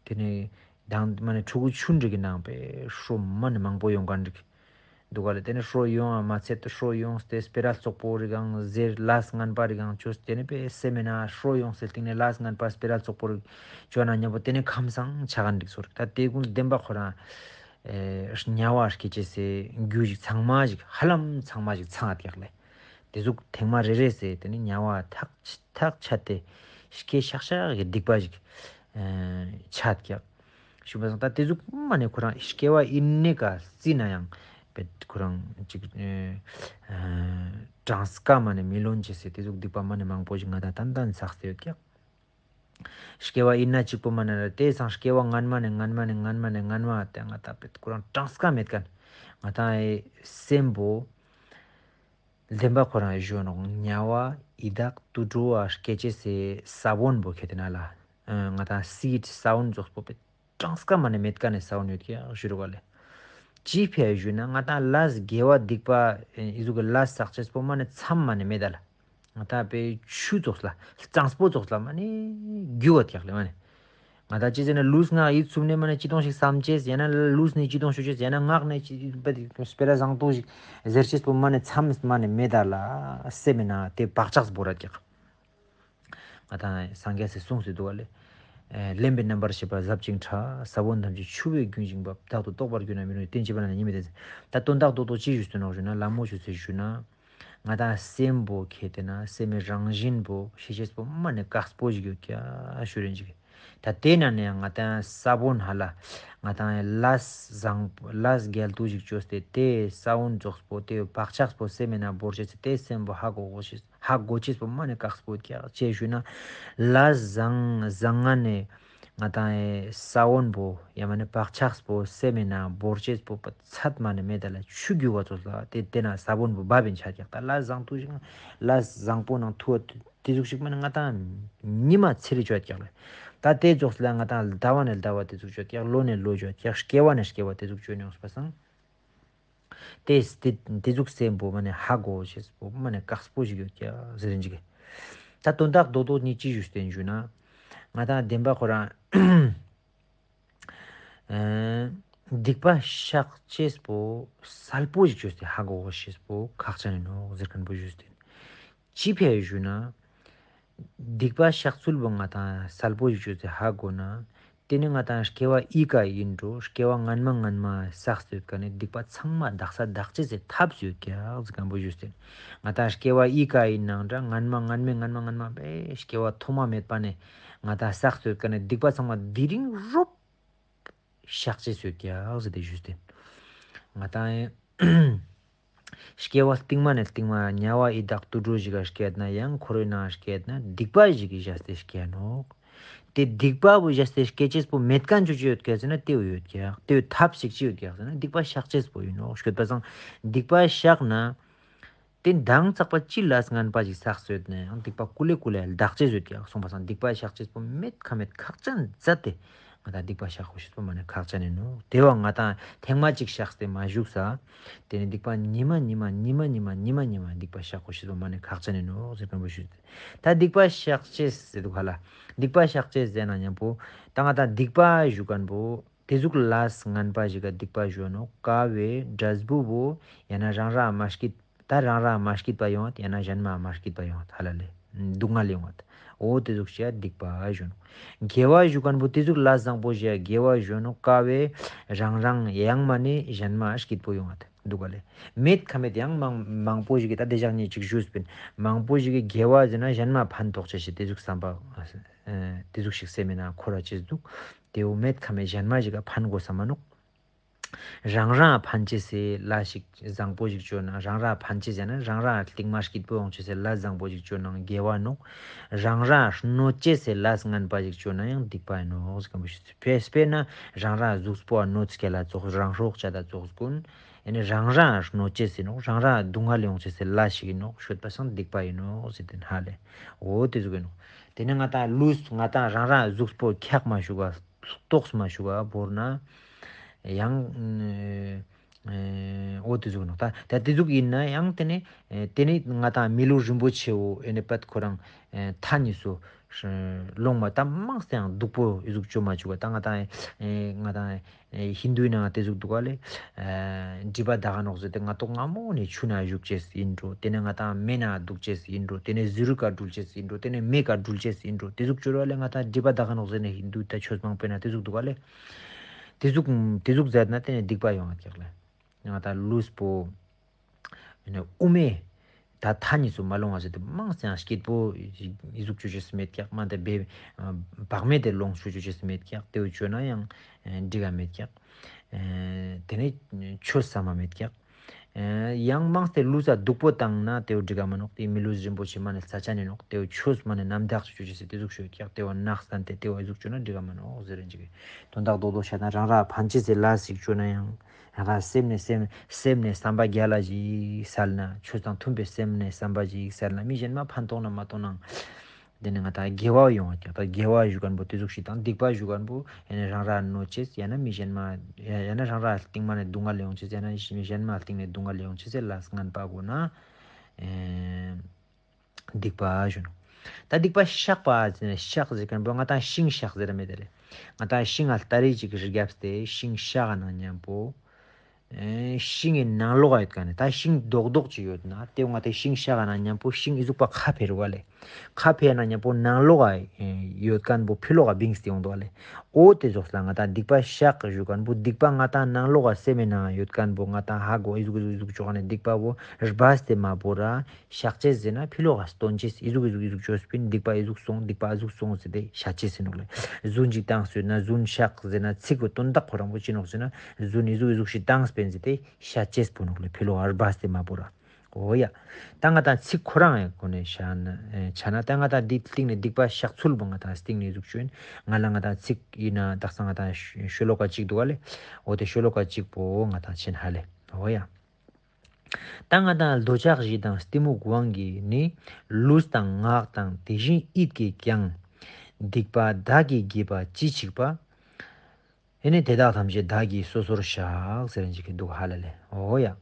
དེ་ནེ་དང་མ་ནེ་ཕྲུ་གུ་ཆུང་འདྲི་གི་ནང་པེ་ཧྲོ་མ་ནེ་མང་པོ་ཡོང་ག་འདྲི་འདུག་ག་ལེ། དེ་ནེ་ཧྲོ་ཡོང་ཨ་མ་ཚད་ཧྲོ་ཡོང་སྟེ་སྤེ་ར་ཙོག་པོ་རི་གང་ཟེར་ལས་ངན་པ་རི་གང་ཅོས་དེ་ནེ་པེ་སེམས་མེད་ན་ཧྲོ་ཡོང་སྟེ་སྟིང་ནེ་ལས་ངན་པ་སྤེ་ར་ཙོག་པོ་རི་ཅོ་ན་ཉམ་པོ་དེ་ནེ་ཁམས་སང་ཆ་ག་འདྲི་ཚོར་ད་དེ་ཀུན་བདེན་པ་ཁོ་རང་ཨེ་དམྱལ་བ་སྐྱེ་ཅེས་སི་རྒྱུ་ཞིག་ཚང་མ་ཞིག་ཧ་ལམ་ཚང་མ་ཞིག་ཚང་ཨ་ཀྱག་ལེ། དེ་ཟུག་ཐེངས་མ་རེ་རེ་ཟེར་དེ་ནི་དམྱལ་བ་ཐག་ཆ་ཐག་ཆད་དེ་སྐྱེ་ཤག་ཤག་གི་སྡིག་པ་ཞིག་ཨ་ཆད་ཀྱག་ཞུ་བ་སང་ད་དེ་ཟུག་མ་ནེ་ཁོ་རང་སྐྱེ་བ་ཨིན་ནེ་ཀ་རྩི་ན་ཡང་པེ་ཁོ་རང་ཅིག་ཨ་གྲངས་ཀ་མ་ནེ་མི་ལོན་ཅེས་སི་དེ་ཟུག་སྡིག་པ་མ་ནེ་མང་པོ་ཞིག་ང་ཏང་ཏན་ཏན་བསགས་ཏེ་ཡོད་ཀྱག། སྐྱེ་བ་ཨིན་ན་ཅིག་པོ་མ་ནེ་ར་དེ་སང་སྐྱེ་བ་སྔན་མ་ནེ་སྔན་མ་ནེ་སྔན་མ་ནེ་སྔན་མ་དེ་ང་ཏང་པེ་ཁོ་རང་གྲངས་ཀ་མེད་ཁན་ང་ཏང་ཨེ་སེམས་པོ། བདེན་པ་ཁོ་རང་ཞུ་ནོག། དམྱལ་བ་ཡི་དྭགས་དུད་འགྲོ་བ་སྐྱེ་ཅེས་སི་ས་བོན་པོ་ཁེ་ཏེ་ན་ལ། ཨ་ང་ཏང་སིཌ་ས་བོན་ཙོགས་པོ་པེ་གྲངས་ཀ་མ་ནེ་མེད་ཁན་ནི་ས་བོན་ཡོད་ཀྱག་ཞུ་རུ་བ་ལེ། ཅི་ཕི་ཡ་ཞུ་ན་ང་ཏང་ལས་དགེ་བ་སྡིག་པ་ཨེ་ཨི་ཟུག་གི་ལས་བསགས་ཅེས་པོ་མ་ནེ་མཚམས་མ་ནེ་མེད་ད་ལ། ང་ཏང་པེ་ཆུ་ཙོགས་ལ་གཙང་པོ་ཙོགས་ལ་མ་ནེ་རྒྱུ་བ་ཀྱག་ལེ་མ་ནེ། ང་ཏང་ཅི་ཟེར་ན་ལུས་ངག་ཡིད་གསུམ་ནེ་མ་ནེ་ཅི་ཏོང་ཞིག་བསམ་ཅེས་ཡང་ན་ལུས་ནེ་ཅི་ཏོང་ཞུ་ཅེས་ཡང་ན་ངག་ནེ་ཅི་སྤེ་ར་བཟང་པོ་ཞིག་ཟེར་ཅེས་པོ་མ་ནེ་མཚམས་མ་ནེ་མེད་ད་ལ་སེམས་མེད་ན་དེ་བག་ཆགས་བོར་ར་ཀྱག། ང་ཏང་སངས་རྒྱས་སི་གསུངས་སེ་འདུག་ག་ལེ། ཨེ་གླེན་པའི་རྣམ་པར་ཤེས་པ་ཟབ་ཅིང་ཕྲ། ས་བོན་ཐམས་ཅད་ཆུ་བོའི་རྒྱུན་བཞིན་པ། རྟག་ཏུ་རྟོག་པར་གྱུར་ན་མི་རུང་བའི། རྟེན་བཅས་པ་ལ་ནི་ཉེས་དམིགས་བདེན་ཚིག། ད་དོན་དག་རྡོག་རྡོག་ཅི་ཞུས་ཏེ་ནོག་ཞུ་ན་ལ་མོ་ཞུས་སེ་ཞུ་ན། ང་ཏང་སེམས་པོ་ཁེ་ཏེ་ན་སེམས་མེད་རང་བཞིན་པོ་ཤེས་ཅེས་པོ་མ་ནེ་དཀགས་པོ་ཞིག་ཡོད་ཀྱག་ཞུ་རེན་ཅིག། ད་དེ་ན་ནེ་ང་ཏང་ས་བོན་ཧ་ལ་ང་ཏང་ལས་བཟང་ལས་རྒྱལ་དུ་ཞིག་བཅོས་ཏེ་དེ་ས་བོན་ཙོགས་པོ་དེ་བག་ཆགས་པོ་སེམས་མེད་ན་བོར་ཅེས་དེ་སེམས་པོ་ཧ་གོ་གོ་ཤེས། ཧ་གོ་ཅེས་པོ་མ་ནེ་དཀགས་པོ་ཀྱག་ཅི་ཞུ་ན། ལས་བཟང་བཟང་ང་ནེ་ང་ཏང་ཨེ་ས་བོན་པོ་ཡང་མ་ནེ་བག་ཆགས་པོ་སེམས་མེད་ན་བོར་ཅེས་པོ་པ་ཚད་མ་ནེ་མེད་ད་ལ་ཆུ་རྒྱུ་བ་ཙོགས་ལ་དེ་དེ་ན་ས་བོན་པོ་བབ་ཨིན་ཆ་ཀྱག། ད་ལས་བཟང་དུ་ཞིག་ལས་བཟང་པོ་ནང་ཐུ་བ་དེ་ཟུག་ཞིག་མ་ནེ་ང་ཏང་ཉི་མ་ཚེ་རིང་བཅོ་ཡོད་ཀྱག་ལེ། ད་དེ་ཙོགས་ལ་ང་ཏང་ཟླ་བ་ནེ་ཟླ་བ་དེ་ཟུག་བཅོ་ཡོད་ཀྱག། ལོ་ནེ་ལོ་བཅོ་ཡོད་ཀྱག། སྐྱེ་བ་ནེ་སྐྱེ་བ་དེ་ཟུག་བཅོ་ཡོང་པ་སང་། དེ་དེ་དེ་ཟུག་སེམས་པོ་མ་ནེ་ཧ་གོ་ཤེས་པོ་མ་ནེ་དཀགས་པོ་ཞིག་ཡོད་ཀྱག་ཟེར་རེན་ཅིག། ད་དོན་དག་རྡོག་རྡོག་ནི་ཅི་ཞུས་ཏེ་ཞུ་ན། ང་ཏང་བདེན་པ་ཁོ་རང་ཨེ་སྡིག་པ་བཤགས་ཅེས་པོ་གསལ་པོ་ཞིག་བཅོས་ཏེ་ཧ་གོ་ཤེས་པོ་ཁག་ཅན་ཨིན་ནོག་ཟེར་མཁན་པོ་ཞུས་ཏེ། ཅི་ཕི་ཞུ་ན། སྡིག་པ་བཤགས་ཚུལ་བོ་ང་ཏང་གསལ་པོ་ཞིག་བཅོས་ཏེ་ཧ་གོ་ན། དེ་ནི་ང་ཏང་སྐྱེ་བ་འི་ཀ་ཨིན་འགྲོ། སྐྱེ་བ་སྔན་མ་སྔན་མ་བསགས་ཏེ་ཡོད་མཁན་ནི་སྡིག་པ་ཚང་མ་དག་ས་དག་ཅེས་སི་ཐབས་ཡོད་ཀྱག་ཟེར་མཁན་པོ་ཞུས་ཏེ། ང་ཏང་སྐྱེ་བ་འི་ཀ་ཨིན་ནང་འདྲ་སྔན་མ་སྔན་མའི་སྔན་མ་སྔན་མ་པེ་སྐྱེ་བ་ཐོག་མ་མེད་པ་ནེ་ང་ཏང་བསགས་ཏེ་ཡོད་མཁན་ནི་སྡིག་པ་ཚང་མ་དེ་རིང་རོབ་བཤགས་ཅེས་ཡོད་ཀྱག་ཟེར་ཏེ་ཞུས་ཏེ། ང་ཏང་ཨེ་སྐྱེ་བ་སྟིང་མ་ནེ་སྟིང་མ་དམྱལ་བ་ཡི་དྭགས་དུད་འགྲོ་ཞིག་ག་སྐྱེད་ན་ཡང་འཁོར་བའི་ནང་སྐྱེད་ན་སྡིག་པ་ཞིག་གི་བཞག་སྟེ་སྐྱེ་ནོག། དེ་སྡིག་པ་བོ་བཞག་སྟེ་སྐྱེ་ཅེས་པོ་མེད་མཁན་ཅོ་ཅེས་ཡོད་ཀྱག་ཟེར་ན་དེ་བོ་ཡོད་ཀྱག། དེ་བོ་ཐབས་ཤིག་ཅི་ཡོད་ཀྱག་ཟེར་ན་སྡིག་པ་བཤགས་ཅེས་པོ་ཨིན་ནོག་ཞུས་པ་སང་སྡིག་པ་བཤགས་ན། དེ་མདང་ཚག་པ་ཅི་ལས་ངན་པ་ཞིག་བསགས་ཡོད་ན་ཡང་སྡིག་པ་ཀུ་ལེ་ཀུ་ལེ་དག་ཅེས་ཡོད་ཀྱག་གསུངས་པ་སང་སྡིག་པ་བཤགས་ཅེས་པོ་མེད་ཁ་མེད་ཁག་ཅན་མཛད་དེ་ང་ཏང་སྡིག་པ་བཤགས་དགོས་ཤེས་པོ་མ་ནེ་ཁག་ཅན་ཨིན་ནོག། དེ་བོ་ང་ཏང་ཐེངས་མ་གཅིག་བཤགས་ཏེ་མ་བཞུགས་ས། དེ་ནེ་སྡིག་པ་ཉི་མ་ཉི་མ་ཉི་མ་ཉི་མ་ཉི་མ་ཉི་མ་སྡིག་པ་བཤགས་དགོས་ཤེས་པོ་མ་ནེ་ཁག་ཅན་ཨིན་ནོག་ཟེར་མཁན་པོ་ཞུས་ཏེ། ད་སྡིག་པ་བཤགས་ཅེས་ཟེར་འདུག་ཧ་ལ། སྡིག་པ་བཤགས་ཅེས་ཟེར་ན་མཉམ་པོ་ད་ང་ཏང་སྡིག་པ་ཞུ་མཁན་པོ། དེ་ཟུག་ལས་ངན་པ་ཞིག་ག་སྡིག་པ་ཞུ་ནོག། ཀ་བོའི་འབྲས་བུ་བོ་ཡང་ན་རང་རང་མ་སྐྱིད་ད་རང་རང་མ་སྐྱིད་པ་ཡོང་བ་ཡང་ན་གཞན་མ་མ་སྐྱིད་པ་ཡོང་བ་ཧ་ལ་ལེ། སྡུག་བསྔལ་ཡོང་བ། འོ་དེ་ཟུག་ཞིག་སྡིག་པ་ཞུ་ནོག། དགེ་བ་ཞུ་མཁན་པོ་དེ་ཟུག་ལས་བཟང་པོ་ཞིག་དགེ་བ་ཞུ་ནོག། ཀ་བོའི་རང་རང་ཡང་མ་ནེ་གཞན་མ་སྐྱིད་པོ་ཡོང་བ་འདུག་ག་ལེ། མེད་ཁ་མེད་ཡང་མང་མང་པོ་ཞིག་གི་ད་དེ་ཞག་ཉིན་གཅིག་ཞུས་པིན། མང་པོ་ཞིག་གི་དགེ་བ་ཟེར་ན་གཞན་མ་ཕན་ཐོགས་ཅེས་ཞིག་དེ་ཟུག་བསམ་པ། ཨ་དེ་ཟུག་ཞིག་སེམས་མེད་ན་འཁོར་བ་ཅེས་འདུག། དེ་བོ་མེད་ཁ་མེད་གཞན་མ་ཞིག་ག་ཕན་དགོས་ས་མ་ནོག། རང་རང་ཕན་ཅེས་སི་ལས་ཞིག་བཟང་པོ་ཞིག་བཅོ་ན་རང་རང་ཕན་ཅེས་ཟེར་ན་རང་རང་རྟིང་མ་སྐྱིད་པོ་ཡོང་ཅེས་སི་ལས་བཟང་པོ་ཞིག་བཅོ་ན་དགེ་བ་ནོག། རང་རང་གནོད་ཅེས་སི་ལས་ངན་པ་ཞིག་བཅོ་ན་ཡང་སྡིག་པ་ཨིན་ནོག་ཟེར་མཁན་པོ་ཞུས་ཏེ། དཔེར་ན་རང་རང་གཟུགས་པོ་གནོད་སྐྱེལ་ལ་ཙོགས་རང་སྲོག་བཅད་ད་ཙོགས་ཀུན། ཨེ་ནི་རང་རང་གནོད་ཅེས་ཨིན་ནོག། རང་རང་སྡུག་བསྔལ་ཡོང་ཅེས་སི་ལས་ཞིག་ཨིན་ནོག་ཞུས་པ་སང་སྡིག་པ་ཨིན་ནོག་ཟེར་ཏེ་ཧ་ལེ། འོ་དེ་ཟུག་ཨིན་ནོག། དེ་ནེ་ང་ཏང་ལུས་ང་ཏང་རང་རང་གཟུགས་པོ་འཁྱག་མ་ཞུགས་ག་ལྟོགས་མ་ཞུགས་ག་བོར་ན་ཡང་ཨེ་འོ་དེ་ཟུག་ཨིན་ནོག། ད་ད་དེ་ཟུག་ཨིན་ན་ཡང་དེ་ནེ་ཨེ་དེ་ནེ་ང་ཏང་མི་ལུས་རིན་པོ་ཆེ་བོ་ཨེ་ནི་པད་ཁོ་རང་ཨེ་མཐའ་གཉིས་སུ་ལོང་མ་ད་མང་སྟེ་ཡང་སྡུག་པོ་ཨི་ཟུག་བཅོ་མ་བཅུག་ག། ད་ང་ཏང་ཨེ་ང་ཏང་ཨེ་ཧིན་དུའི་ནང་དེ་ཟུག་འདུག་ག་ལེ། ཨེ་སྒྲིབ་པ་དག་ག་ནོག་ཟེར་ཏེ་ང་ཏོག་སྔ་མོ་ནེ་ཆུ་ནང་བཞུགས་ཅེས་ཨིན་འགྲོ། དེ་ནེ་ང་ཏང་མེ་ནང་དུག་ཅེས་ཨིན་འགྲོ། དེ་ནེ་ཟུ་རུ་ཀ་འགྲུལ་ཅེས་ཨིན་འགྲོ། དེ་ནེ་མེ་ཀ་འགྲུལ་ཅེས་ཨིན་འགྲོ། དེ་ཟུག་བཅོ་ར་ལེ་ང་ཏང་སྒྲིབ་པ་དག་ག་ནོག་ཟེར་ནེ་ཧིན་དུ་ད་ཆོས་མང་པོའི་ནང་དེ་ཟུག་འདུག་ག་ལེ། དེ་ཟུག་དེ་ཟུག་མཛད་ན་དེ་ནེ་སྡིག་པ་ཡོང་བ་ཀྱག་ལེ། ང་ཏང་ལུས་པོ་ཨེ་ནི་དབུ་མེ་ད་མཐའ་གཉིས་སུ་མ་ལོང་བ་ཟེར་ཏེ་མང་སྟེ་ཡང་སྐྱིད་པོ་ཨི་ཟུག་བཅོ་ཅེས་མེད་ཀྱག། མ་དེ་བེ་བག་མེད་དེ་ལོངས་བཅོ་ཅེས་མེད་ཀྱག། དེ་བོ་བཅོ་ན་ཡང་ཨེ་འགྲིག་ག་མེད་ཀྱག། ཨེ་དེ་ནེ་ཆོས་ཟ་མ་མེད་ཀྱག། ཨེ་ཡང་མང་སྟེ་ལུས་ས་སྡུག་པོ་བཏང་ན་དེ་བོ་འགྲིག་ག་མ་ནོག། དེ་མི་ལུས་རིན་པོ་ཆེ་མ་ནེ་ས་ཆ་ནེ་ནོག། དེ་བོ་ཆོས་མ་ནེ་རྣམ་དག་བཅོ་ཅེས་དེ་ཟུག་ཤོད་ཀྱག། དེ་བོ་ནག་སྟན་ཏེ་དེ་བོ་ཨི་ཟུག་བཅོ་ན་འགྲིག་ག་མ་ནོག་ཟེར་རེན་ཅིག། དོན་དག་རྡོག་རྡོག་བཤད་ན་རང་ར་ཕན་ཅེས་སི་ལས་ཤིག་བཅོ་ན་ཡང་། ཡང་ན་སེམས་ནེ་སེམས་སེམས་ནེ་བསམ་པ་རྒྱལ་ལ་ཞིག་སལ་ན་ཆོས་དང་མཐུན་པའི་སེམས་ནེ་བསམ་པ་ཞིག་སལ་ན་མི་གཞན་མ་ཕན་ཐོགས་ན་མ་ཐོགས་ན། དེ་ནེ་ང་ཏང་དགེ་བ་ཡོང་བ་ཀྱག། ད་དགེ་བ་ཞུ་མཁན་པོ་དེ་ཟུག་ཞིག་དང་སྡིག་པ་ཞུ་མཁན་པོ་ཡང་ན་རང་ར་གནོད་ཅེས་ཡང་ན་མི་གཞན་མ་ཡང་ན་རང་ར་སྟིང་མ་ནེ་སྡུག་བསྔལ་ཡོང་ཅེས་ཡང་ན་མི་གཞན་མ་སྟིང་ནེ་སྡུག་བསྔལ་ཡོང་ཅེས་སི་ལས་ངན་པ་གོ་ན། ཨེ། སྡིག་པ་ཞུ་ནོག། ད་སྡིག་པ་བཤགས་པ་ཟེར་ན་བཤགས་ཟེར་ཁན་པོ་ང་ཏང་ཤིང་བཤགས་ཟེར་མེད་དེ་ལེ། ང་ཏང་ཤིང་ང་སྟ་རེ་ཅིག་རྒྱབ་སྟེ་ཤིང་བཤགས་ན་མཉམ་པོ། ཨེ་ཤིང་ངི་ནང་ལོགས་ཡོད་ཁན་ནི་ད་ཤིང་རྡོག་རྡོག་ཅིག་ཡོད་ན་དེ་ང་ཏང་ཤིང་བཤགས་ན་མཉམ་པོ་ཤིང་ཨི་ཟུག་པ་ཁ་ཕེ་རུག་ལེ། ཁ་ཕེ་ན་མཉམ་པོ་ནང་ལོགས་ཡོད་ཁན་པོ་ཕི་ལོག་ག་བིངས་ཏེ་ཡོང་དུག་ལེ། འོ་དེ་ཟུག་ལ་ང་ཏང་སྡིག་པ་བཤགས་ཞུ་ཁན་པོ་སྡིག་པ་ང་ཏང་ནང་ལོགས་ག་སེམས་མི་ནང་ཡོད་ཁན་པོ་ང་ཏང་ཧ་གོ་ཨི་ཟུག་ཨི་ཟུག་ཨི་ཟུག་ཅོ་ཁན་ནི་སྡིག་པ་བོ་སྦས་ཏེ་མ་བོར་ར་བཤགས་ཅེས་ཟེར་ན་ཕི་ལོག་ག་སྟོན་ཅེས་ཨི་ཟུག་ཨི་ཟུག་ཨི་ཟུག་ཅོས་པིན་སྡིག་པ་ཨི་ཟུག་སོང་སྡིག་པ་ཨི་ཟུག་སོང་ཟེར་ཏེ་བཤད་ཅེས་ཟེར་ནོག་ལེ། རྫུན་ཅིག་བཏང་སོང་ན་རྫུན་བཤགས་ཟེར་ན་ཚིག་གི་དོན་དག་ཁོ་རང་པོ་ཅི་ནོག་ཟེར་ན་རྫུན་ཨི་ཟུག་ཨི་ཟུག་ཞིག་བཏང་སྤེན་ཟེར་ཏེ་བཤད་ཅེས་པོ་ནོག་ལེ། ཕི་ལོག་ག་སྦས་ཏེ་མ་བོར་ར། འོ་ཡ། ད་ང་ཏང་ཚིག་ཁོ་རང་ཡང་ཁོ་ནས་ཆ་ན་ཨེ་ཆ་ན་ད་ང་ཏང་འདི་སྟིང་ནས་སྡིག་པ་བཤགས་ཚུལ་བོ་ང་ཏང་སྟིང་ནས་ཟུག་ཅོ་ཡིན། ང་ལ་ང་ཏང་ཚིག་ཡིན་ན་དག་ས་ང་ཏང་ཤོ་ཤོ་ལོ་ཀ་གཅིག་འདུག་ག་ལེ། འོ་དེ་ཤོ་ལོ་ཀ་གཅིག་པོ་ང་ཏང་ཆེན་ཧ་ལེ། འོ་ཡ། ད་ང་ཏང་འདོད་ཆགས་ཞེ་སྡང་གཏི་མུག་དབང་གིས་ནི། ལུས་དང་ངག་དང་དེ་བཞིན་ཡིད་ཀྱིས་ཀྱང་། སྡིག་པ་བདག་གིས་བགྱིས་པ་ཅི་མཆིས་པ། ཨེ་ནི་དེ་དག་ཐམས་ཅད་བདག་གིས་སོ་སོར་བཤགས་ཟེར་ཅིག་གི་འདུག་ཧ་ལ་ལེ། འོ་ཡ།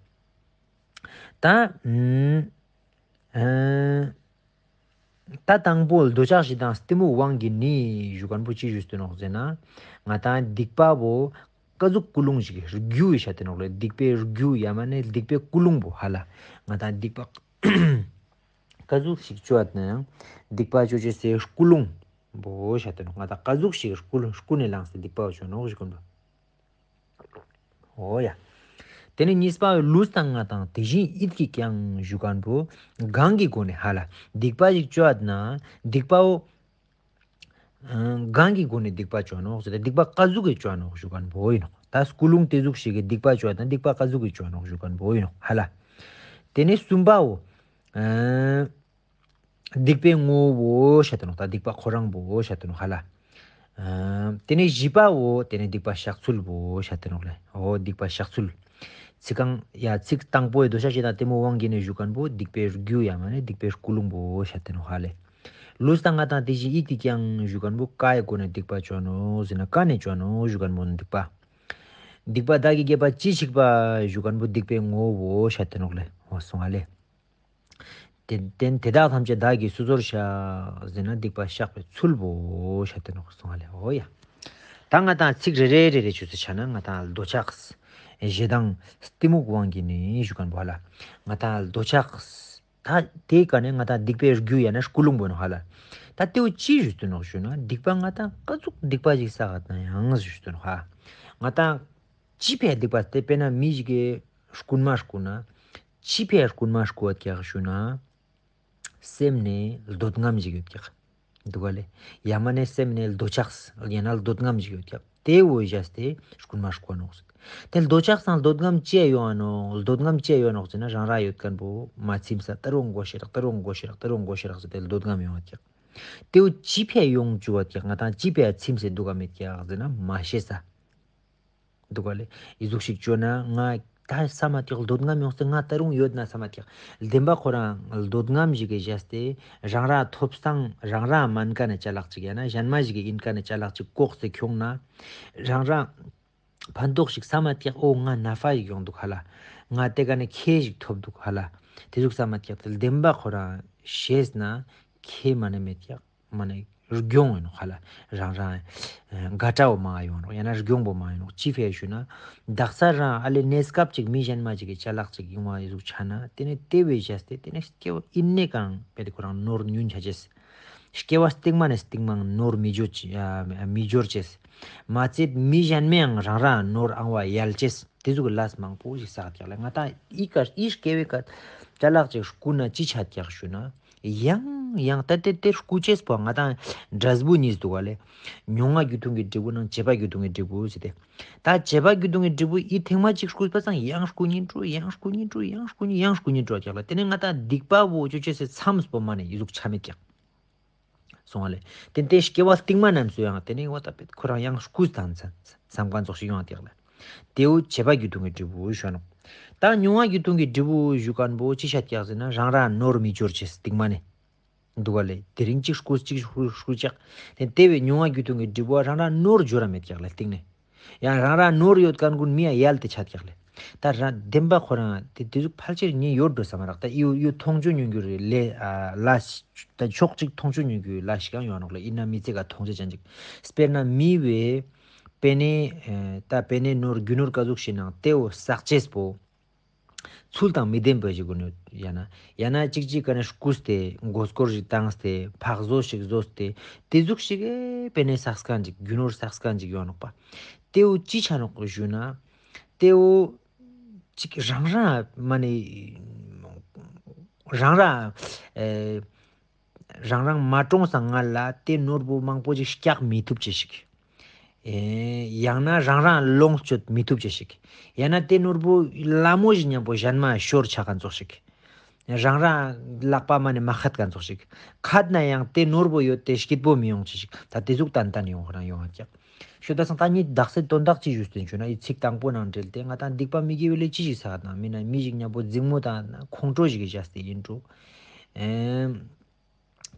ད་ཨ་ཨ་ད་དང་པོ་འདོད་ཆགས་ཞེ་སྡང་གཏི་མུག་དབང་གིས་ནི་ཞུ་ཁན་པོ་ཅི་ཞུས་ཏེ་ནོག་ཟེར་ན། ང་ཏང་སྡིག་པ་བོ་ཀ་ཟུག་ཀུན་སློང་ཞིག་གི་རྒྱུ་བཤད་དེ་ནོག་ལེ། སྡིག་པའི་རྒྱུ་ཡ་མ་ནི་སྡིག་པའི་ཀུན་སློང་པོ་ཧ་ལ། ང་ཏང་སྡིག་པ་ཀ་ཟུག་ཞིག་ཅོ་ཡ་ན་ཡང་སྡིག་པ་ཅོ་ཅེས་སི་ཀུན་སློང་པོ་བཤད་དེ་ནོག། ང་ཏང་ཀ་ཟུག་ཞིག་ཀུན་སློང་ཀུན་ནས་བསླངས་ཏེ་སྡིག་པ་བོ་ཅོ་ནོག་ཞུ་ཁན་པོ། འོ་ཡ། དེ་ནས་གཉིས་པ་ལུས་དང་ངག་དང་དེ་བཞིན་ཡིད་ཀྱིས་ཀྱང་ཞུ་ཁན་པོ་གང་གི་སྒོ་ནས་ཧ་ལ་སྡིག་པ་ཞིག་ཅོ་ཡ་ན་སྡིག་པ་བོ་ཨ་གང་གི་སྒོ་ནས་སྡིག་པ་ཅོ་ནོག་ཟེར་ཏེ་སྡིག་པ་ཀ་ཟུག་གི་ཅོ་ནོག་ཞུ་ཁན་པོ་ཡིན་ནོག། ད་ཀུན་སློང་དེ་ཟུག་ཞིག་གི་སྡིག་པ་ཅོ་ཡ་ན་སྡིག་པ་ཀ་ཟུག་གི་ཅོ་ནོག་ཞུ་ཁན་པོ་ཡིན་ནོག་ཧ་ལ། དེ་ནས་གསུམ་པའོ། ཨ་སྡིག་པའི་ངོ་བོ་བཤད་དེ་ནོག། ད་སྡིག་པ་ཁོ་རང་པོ་བཤད་དེ་ནོག་ཧ་ལ། ཨ་དེ་ནས་བཞི་པའོ། དེ་ནས་སྡིག་པ་བཤགས་ཚུལ་བོ་བཤད་དེ་ནོག་ལེ། འོ་སྡིག་པ་བཤགས་ཚུལ། ཚིག་གང་ཡ་ཚིག་དང་པོའི་འདོད་ཆགས་ཞེ་སྡང་གཏི་མུག་དབང་གིས་ནི་ཞུ་ཁན་པོ་སྡིག་པའི་རྒྱུ་ཡ་མ་ནི་སྡིག་པའི་ཀུན་སློང་པོ་བཤད་དེ་ནོག་ཧ་ལེ། ལུས་དང་ངག་དང་དེ་བཞིན་ཡིད་ཀྱིས་ཀྱང་ཞུ་ཁན་པོ་ཀའི་སྒོ་ནས་སྡིག་པ་ཅོ་ནོག་ཟེར་ན་ཀ་ནས་ཅོ་ནོག་ཞུ་ཁན་པོ་སྡིག་པ། སྡིག་པ་བདག་གིས་བགྱིས་པ་ཅི་མཆིས་པ་ཞུ་ཁན་པོ་སྡིག་པའི་ངོ་བོ་བཤད་དེ་ནོག་ལེ། འོ་སོང་ང་ལེ། དེ་དེ་དེ་དག་ཐམས་ཅད་བདག་གིས་སོ་སོར་བཤགས་ཟེར་ན་སྡིག་པ་བཤགས་པའི་ཚུལ་བོ་བཤད་དེ་ནོག་སོང་ང་ལེ། འོ་ཡ། ད་ང་ཏང་ཚིག་རེ་རེ་རེ་རེ་ཆུ་ཚོད་ཆ་ན་ང་ཏང་འདོད་ཆགས་ཞེ་སྡང་གཏི་མུག་དབང་གིས་ནི་ཞུ་ཁན་པོ་ཧ་ལ། ང་ཏང་འདོད་ཆགས་ད་དེ་ཀ་ནས་ང་ཏང་སྡིག་པའི་རྒྱུ་ཡ་ན་ཀུན་སློང་པོ་ནོག་ཧ་ལ། ད་དེ་བོ་ཅི་ཞུས་ཏེ་ནོག་ཞུ་ན་སྡིག་པ་ང་ཏང་ཀ་ཟུག་སྡིག་པ་ཞིག་བསགས་ན་ཡང་ཞུས་ཏེ་ནོག་ཧ། ང་ཏང་ཅི་ཕིའ་སྡིག་པ་དེ་དཔེར་ན་མི་ཞིག་གི་རྐུན་མ་རྐུ་ན། ཅི་ཕིའ་རྐུན་མ་རྐུ་བ་ཀྱག་ཞུ་ན། སེམས་ནས་འདོད་རྔམ་ཞིག་ཡོད་ཀྱག། འདུག་ག་ལེ། ཡ་མ་ནས་སེམས་ནས་འདོད་ཆགས་ཡང་ན་འདོད་རྔམ་ཞིག་ཡོད་ཀྱག། དེ་བོ་བཞག་སྟེ་རྐུན་མ་རྐུ་ནོག་ཟེར། དེ་འདོད་ཆགས་དང་འདོད་རྔམ་ཅི་ཡོང་ནོག། འདོད་རྔམ་ཅི་ཡོང་ནོག་ཟེར་ན་རང་ར་ཡོད་ཁན་པོ་མ་ཚིམས་ས་ད་རུང་དགོས་ཤེས་རག་ད་རུང་དགོས་ཤེས་རག་ད་རུང་དགོས་ཤེས་རག་ཟེར་ཏེ་འདོད་རྔམ་ཡོང་བ་ཀྱག། དེ་བོ་ཅི་ཕིའ་ཡོང་བཅུག་པ་ཀྱག། ང་ཏང་ཅི་ཕིའ་ཚིམས་སེ་འདུག་ག་མེད་ཀྱག་ཟེར་ན་མ་ཤེས་ས། འདུག་ག་ལེ། ཨི་ཟུག་ཞིག་ཅོ་ན་ང་ད་ས་མ་ཀྱག་འདོད་རྔམ་ཡོང་སྟེ་ང་ད་རུང་ཡོད་ན་ས་མ་ཀྱག། བདེན་པ་ཁོ་རང་འདོད་རྔམ་ཞིག་གི་བཞག་སྟེ་རང་ར་ཐོབ་སྟངས་རང་ར་མན་ཀ་ནས་ཅ་ལག་ཅིག་ཡ་ན་གཞན་མ་ཞིག་གི་ཨིན་ཀ་ནས་ཅ་ལག་ཅིག་ལྐོག་སྟེ་ཁྱོང་ན་རང་ར་ཕན་ཐོགས་ཤིག་ས་མ་ཀྱག། འོ་ང་ན་ཕ་ཞིག་ཡོང་འདུག་ཧ་ལ། ང་དེ་ཀ་ནས་ཁེ་ཞིག་ཐོབ་འདུག་ཧ་ལ། དེ་ཟུག་ས་མ་ཀྱག། དེ་བདེན་པ་ཁོ་རང་ཤེས་ན་ཁེ་མ་ནས་མེད་ཀྱག། མ་ནས་རྒྱུང་ཡིན་ནོག་ཧ་ལ། རང་རང་དགའ་སྤྲོ་བོ་མ་ཡོང་ནོག། ཡང་ན་རྒྱུང་པོ་མ་ཡོང་ནོག། ཅི་ཕིའ་ཞུ་ན་དག་ས་རང་ཨ་ལེ་གནས་སྐབས་ཅིག་མི་གཞན་མ་ཅིག་གི་ཅ་ལག་ཅིག་ཡོང་བ་ཨི་ཟུག་ཆ་ན་དེ་ནས་དེ་བོ་བཞག་སྟེ་དེ་ནས་སྐྱེ་བ་ཨིན་ནས་གང་དཔེ་དེ་ཁོ་རང་ནོར་ཉུང་ཆ་ཅེས། སྐྱེ་བ་སྟིང་མ་ནས་སྟིང་མ་ནོར་མི་འབྱོར་ཅེས། མི་འབྱོར་ཅེས། མ་ཚད་མི་གཞན་མའང་རང་ར་ནོར་ཨང་བ་ཡལ་ཅེས། དེ་ཟུག་གི་ལས་མང་པོ་ཞིག་བསགས་ཀྱག་ལེ། ང་ཏང་ཨི་ཀ་ཨི་སྐྱེ་བའི་ཀ་ཅ་ལག་ཅིག་རྐུ་ན་ཅི་ཆ་ཀྱག་ཞུ་ན། ཡང་ཡང་ད་དེ་དེ་རྐུ་ཅེས་པོ་ང་ཏང་འབྲས་བུ་གཉིས་འདུག་ག་ལེ། མྱོང་བ་རྒྱུ་མཐུན་གྱི་འབྲས་བུ་ནང་བྱས་པ་རྒྱུ་མཐུན་གྱི་འབྲས་བུ་ཟེར་ཏེ། ད་བྱས་པ་རྒྱུ་མཐུན་གྱི་འབྲས་བུ་ཨི་ཐེངས་མ་ཅིག་རྐུས་པ་སང་ཡང་རྐུ་ཉིན་འགྲོ་ཡང་རྐུ་ཉིན་འགྲོ་ཡང་རྐུ་ཉིན་ཡང་རྐུ་ཉིན་འགྲོ་ཀྱག་ལེ། དེ་ནས་ང་ཏང་སྡིག་པ་བོ་ཅོ་ཅེས་སི་མཚམས་པོ་མ་ནས་ཨི་ཟུག་ཆ་མེད་ཀྱག། སོང་བ་ལེ། དེ་དེ་སྐྱེ་བ་སྟིང་མ་རྣམས་སུ་ཡང་དེ་ནས་འོ་ད་པེ་ཁོ་རང་ཡང་རྐུས་དང་མཚམས་ཀ་ཙོགས་ཤིག་ཡོང་ཏེ་ལེ། དེ་བོ་བྱས་པ་རྒྱུ་མཐུན་གྱི་འབྲས་བུ་ཞུ་ནོག། ད་མྱོང་བ་རྒྱུ་མཐུན་གྱི་འབྲས་བུ་ཞུ་ཁན་པོ་ཅི་ཆ་ཀྱག་ཟེར་ན་རང་ར་ནོར་མི་འབྱོར་ཅེས་སྟིང་མ་ནས། འདུག་ག་ལེ། དེ་རིང་གཅིག་རྐུས་གཅིག་རྐུས་ཀྱག། དེ་དེ་བོའི་མྱོང་བ་རྒྱུ་མཐུན་གྱི་འབྲས་བུ་རང་ར་ནོར་འབྱོར་ར་མེད་ཀྱག་ལེ་སྟིང་ནས། ཡང་རང་ར་ནོར་ཡོད་ཁན་གུན་མི་ཡ་ཡལ་ཏེ་ཆ་ཀྱག་ལེ། ད་རང་བདེན་པ་ཁོ་རང་དེ་དེ་ཟུག་ཕལ་ཆེར་ཉན་ཡོད་འགྲོ་ས་མ་རག་ད་ཡུ་ཡུ་མཐོང་ཆོས་ཉན་རྒྱུ་རེད་ལེ། ཨ་ལ་ད་ཕྱོགས་གཅིག་མཐོང་ཆོས་ཉན་རྒྱུ་ལ་ཞིག་ཡང་ཡོང་ནོག་ལེ། ཡིན་ན་མི་ཚེ་ག་མཐོང་ཆོས་ཅན་ཅིག་དཔེར་ན་མི་བས་པེ་ནེ་ཨེ་ད་པེ་ནེ་ནོར་རྒྱུ་ནོར་ག་ཟུག་ཞིག་ནང་དེ་བོ་བསགས་ཅེས་པོ་ཚུལ་དང་མི་ལྡན་པ་ཞིག་གོ་ནོ་ཡང་ན་ཡང་ན་གཅིག་གཅིག་ག་ནས་རྐུས་ཏེ་མགོ་སྐོར་ཞིག་བཏང་སྟེ་ཕག་བཟོ་ཞིག་བཟོས་ཏེ་དེ་ཟུག་ཞིག་གི་པེ་ནེ་བསགས་མཁན་ཅིག་རྒྱུ་ནོར་བསགས་མཁན་ཅིག་ཡོང་ནོག་པ། དེ་བོ་ཅི་ཆ་ནོག་ཞུ་ན་དེ་བོ་ཅིག་རང་རང་མ་ནེ་རང་རང་ཨེ་རང་རང་མ་གྲོངས་སང་སྔ་ལ་དེ་ནོར་བུ་མང་པོ་ཅིག་སྐྱག་མི་ཐུབ་ཅེས་ཤིག་ཨེ་ཡང་ན་རང་རང་ལོངས་སྤྱོད་མི་ཐུབ་ཅེས་ཤིག་ཡང་ན་དེ་ནོར་བུ་ལ་མོ་ཞིག་མཉམ་པོ་གཞན་མ་ཤོར་ཆ་མཁན་ཙོགས་ཤིག་རང་རང་ལག་པ་མ་ནེ་མ་ཁད་མཁན་ཙོགས་ཤིག་ཁད་ན་ཡང་དེ་ནོར་བུ་ཡོད་དེ་སྐྱིད་པོ་མི་ཡོང་ཅེས་ཤིག་ད་དེ་ཟུག་ཏན་ཏན་ཡོང་རང་ཡོང་ང་ཀྱག་ཤོད་པ་སང་ད་ཉིད་དག་སེ་དོན་དག་ཅི་ཞུས་ཏེ་ཞུ་ན་ཡི་ཚིག་དང་པོ་ནང་འབྲེལ་ཏེ་ང་དང་སྡིག་པ་མི་དགེ་བའི་ལས་ཅི་ཞིག་བསགས་དང་མིན་ན་མི་ཞིག་མཉམ་པོ་འཛིང་མོ་དང་ཁོང་ཁྲོ་ཞིག་གི་བཞག་སྟེ་ཡིན་འགྲོ། ཨེམ།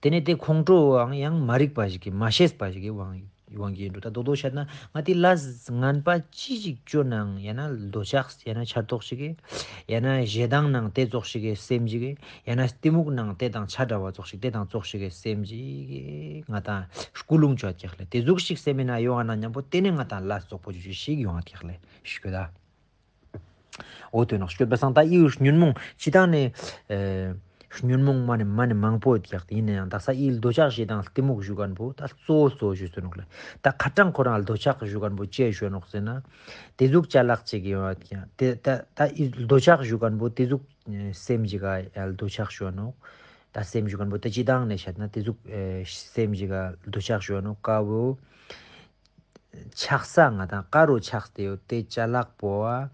དེ་ནས་དེ་ཁོང་ཁྲོའང་ཡང་མ་རིག་པ་ཞིག་གི་མ་ཤེས་པ་ཞིག་གི་དབང་དབང་གིས་ཡིན་འགྲོ། ད་རྡོག་རྡོག་བཤད་ན་ང་དེ་ལས་ངན་པ་ཅི་ཞིག་བཅོ་ནའང་ཡང་ན་འདོད་ཆགས་ཡང་ན་ཆགས་ཏོག་ཞིག་གི་ཡང་ན་ཞེ་སྡང་ནང་དེ་ཙོགས་ཞིག་གི་སེམས་ཞིག་གི་ཡང་ན་གཏི་མུག་ནང་དེ་དང་ཆ་འདྲ་བ་ཙོགས་ཞིག་དེ་དང་ཙོགས་ཞིག་གི་སེམས་ཞིག་གི་ང་དང་སྐུ་རླུང་བཅོ་ཀྱག་ལེ། དེ་ཟུག་ཞིག་སེམས་མེད་ན་ཡོང་ང་ན་མཉམ་པོ་དེ་ནས་ང་དང་ལས་ཙོག་པོ་ཞིག་ཞིག་ཡོང་ང་ཀྱག་ལེ་ཞུ་གི་ད། འོ་དེ་ནོག་སྐྱོད་པ་སང་ད་ཨི་ཉོན་མོངས་སྤྱི་བཏང་ནས་ཨེ་ཉོན་མོངས་མ་ནེ་མ་ནེ་མང་པོ་ཡོད་ཀྱག་ཡིན་ན་ཡང་དག་ས་ཨི་འདོད་ཆགས་ཞེ་སྡང་གཏི་མུག་ཞུ་མཁན་པོ་ད་གཙོ་བོ་གཙོ་བོ་ཞུ་སྟོན་ནོག་ལེ། ད་ཁ་ཏང་ཁོ་རང་འདོད་ཆགས་ཞུ་མཁན་པོ་ཅི་ཞུ་ནོག་ཟེར་ན། དེ་ཟུག་ཅ་ལག་ཅིག་ཡོད་ཀྱག་དེ་ད་ད་ཨི་འདོད་ཆགས་ཞུ་མཁན་པོ་དེ་ཟུག་སེམས་ཅིག་ག་འདོད་ཆགས་ཞུ་ནོག་ད་སེམས་ཞུ་མཁན་པོ་ད་སྤྱི་བཏང་ནས་བཤད་ན་དེ་ཟུག་སེམས་ཅིག་ག་འདོད་ཆགས་ཞུ་ནོག་ཀ་བོ། ཆགས་ས་ང་དང་ཀ་རུ་ཆགས་ཏེ་ཡོད་དེ་ཅ་ལག་པོ་ཨ་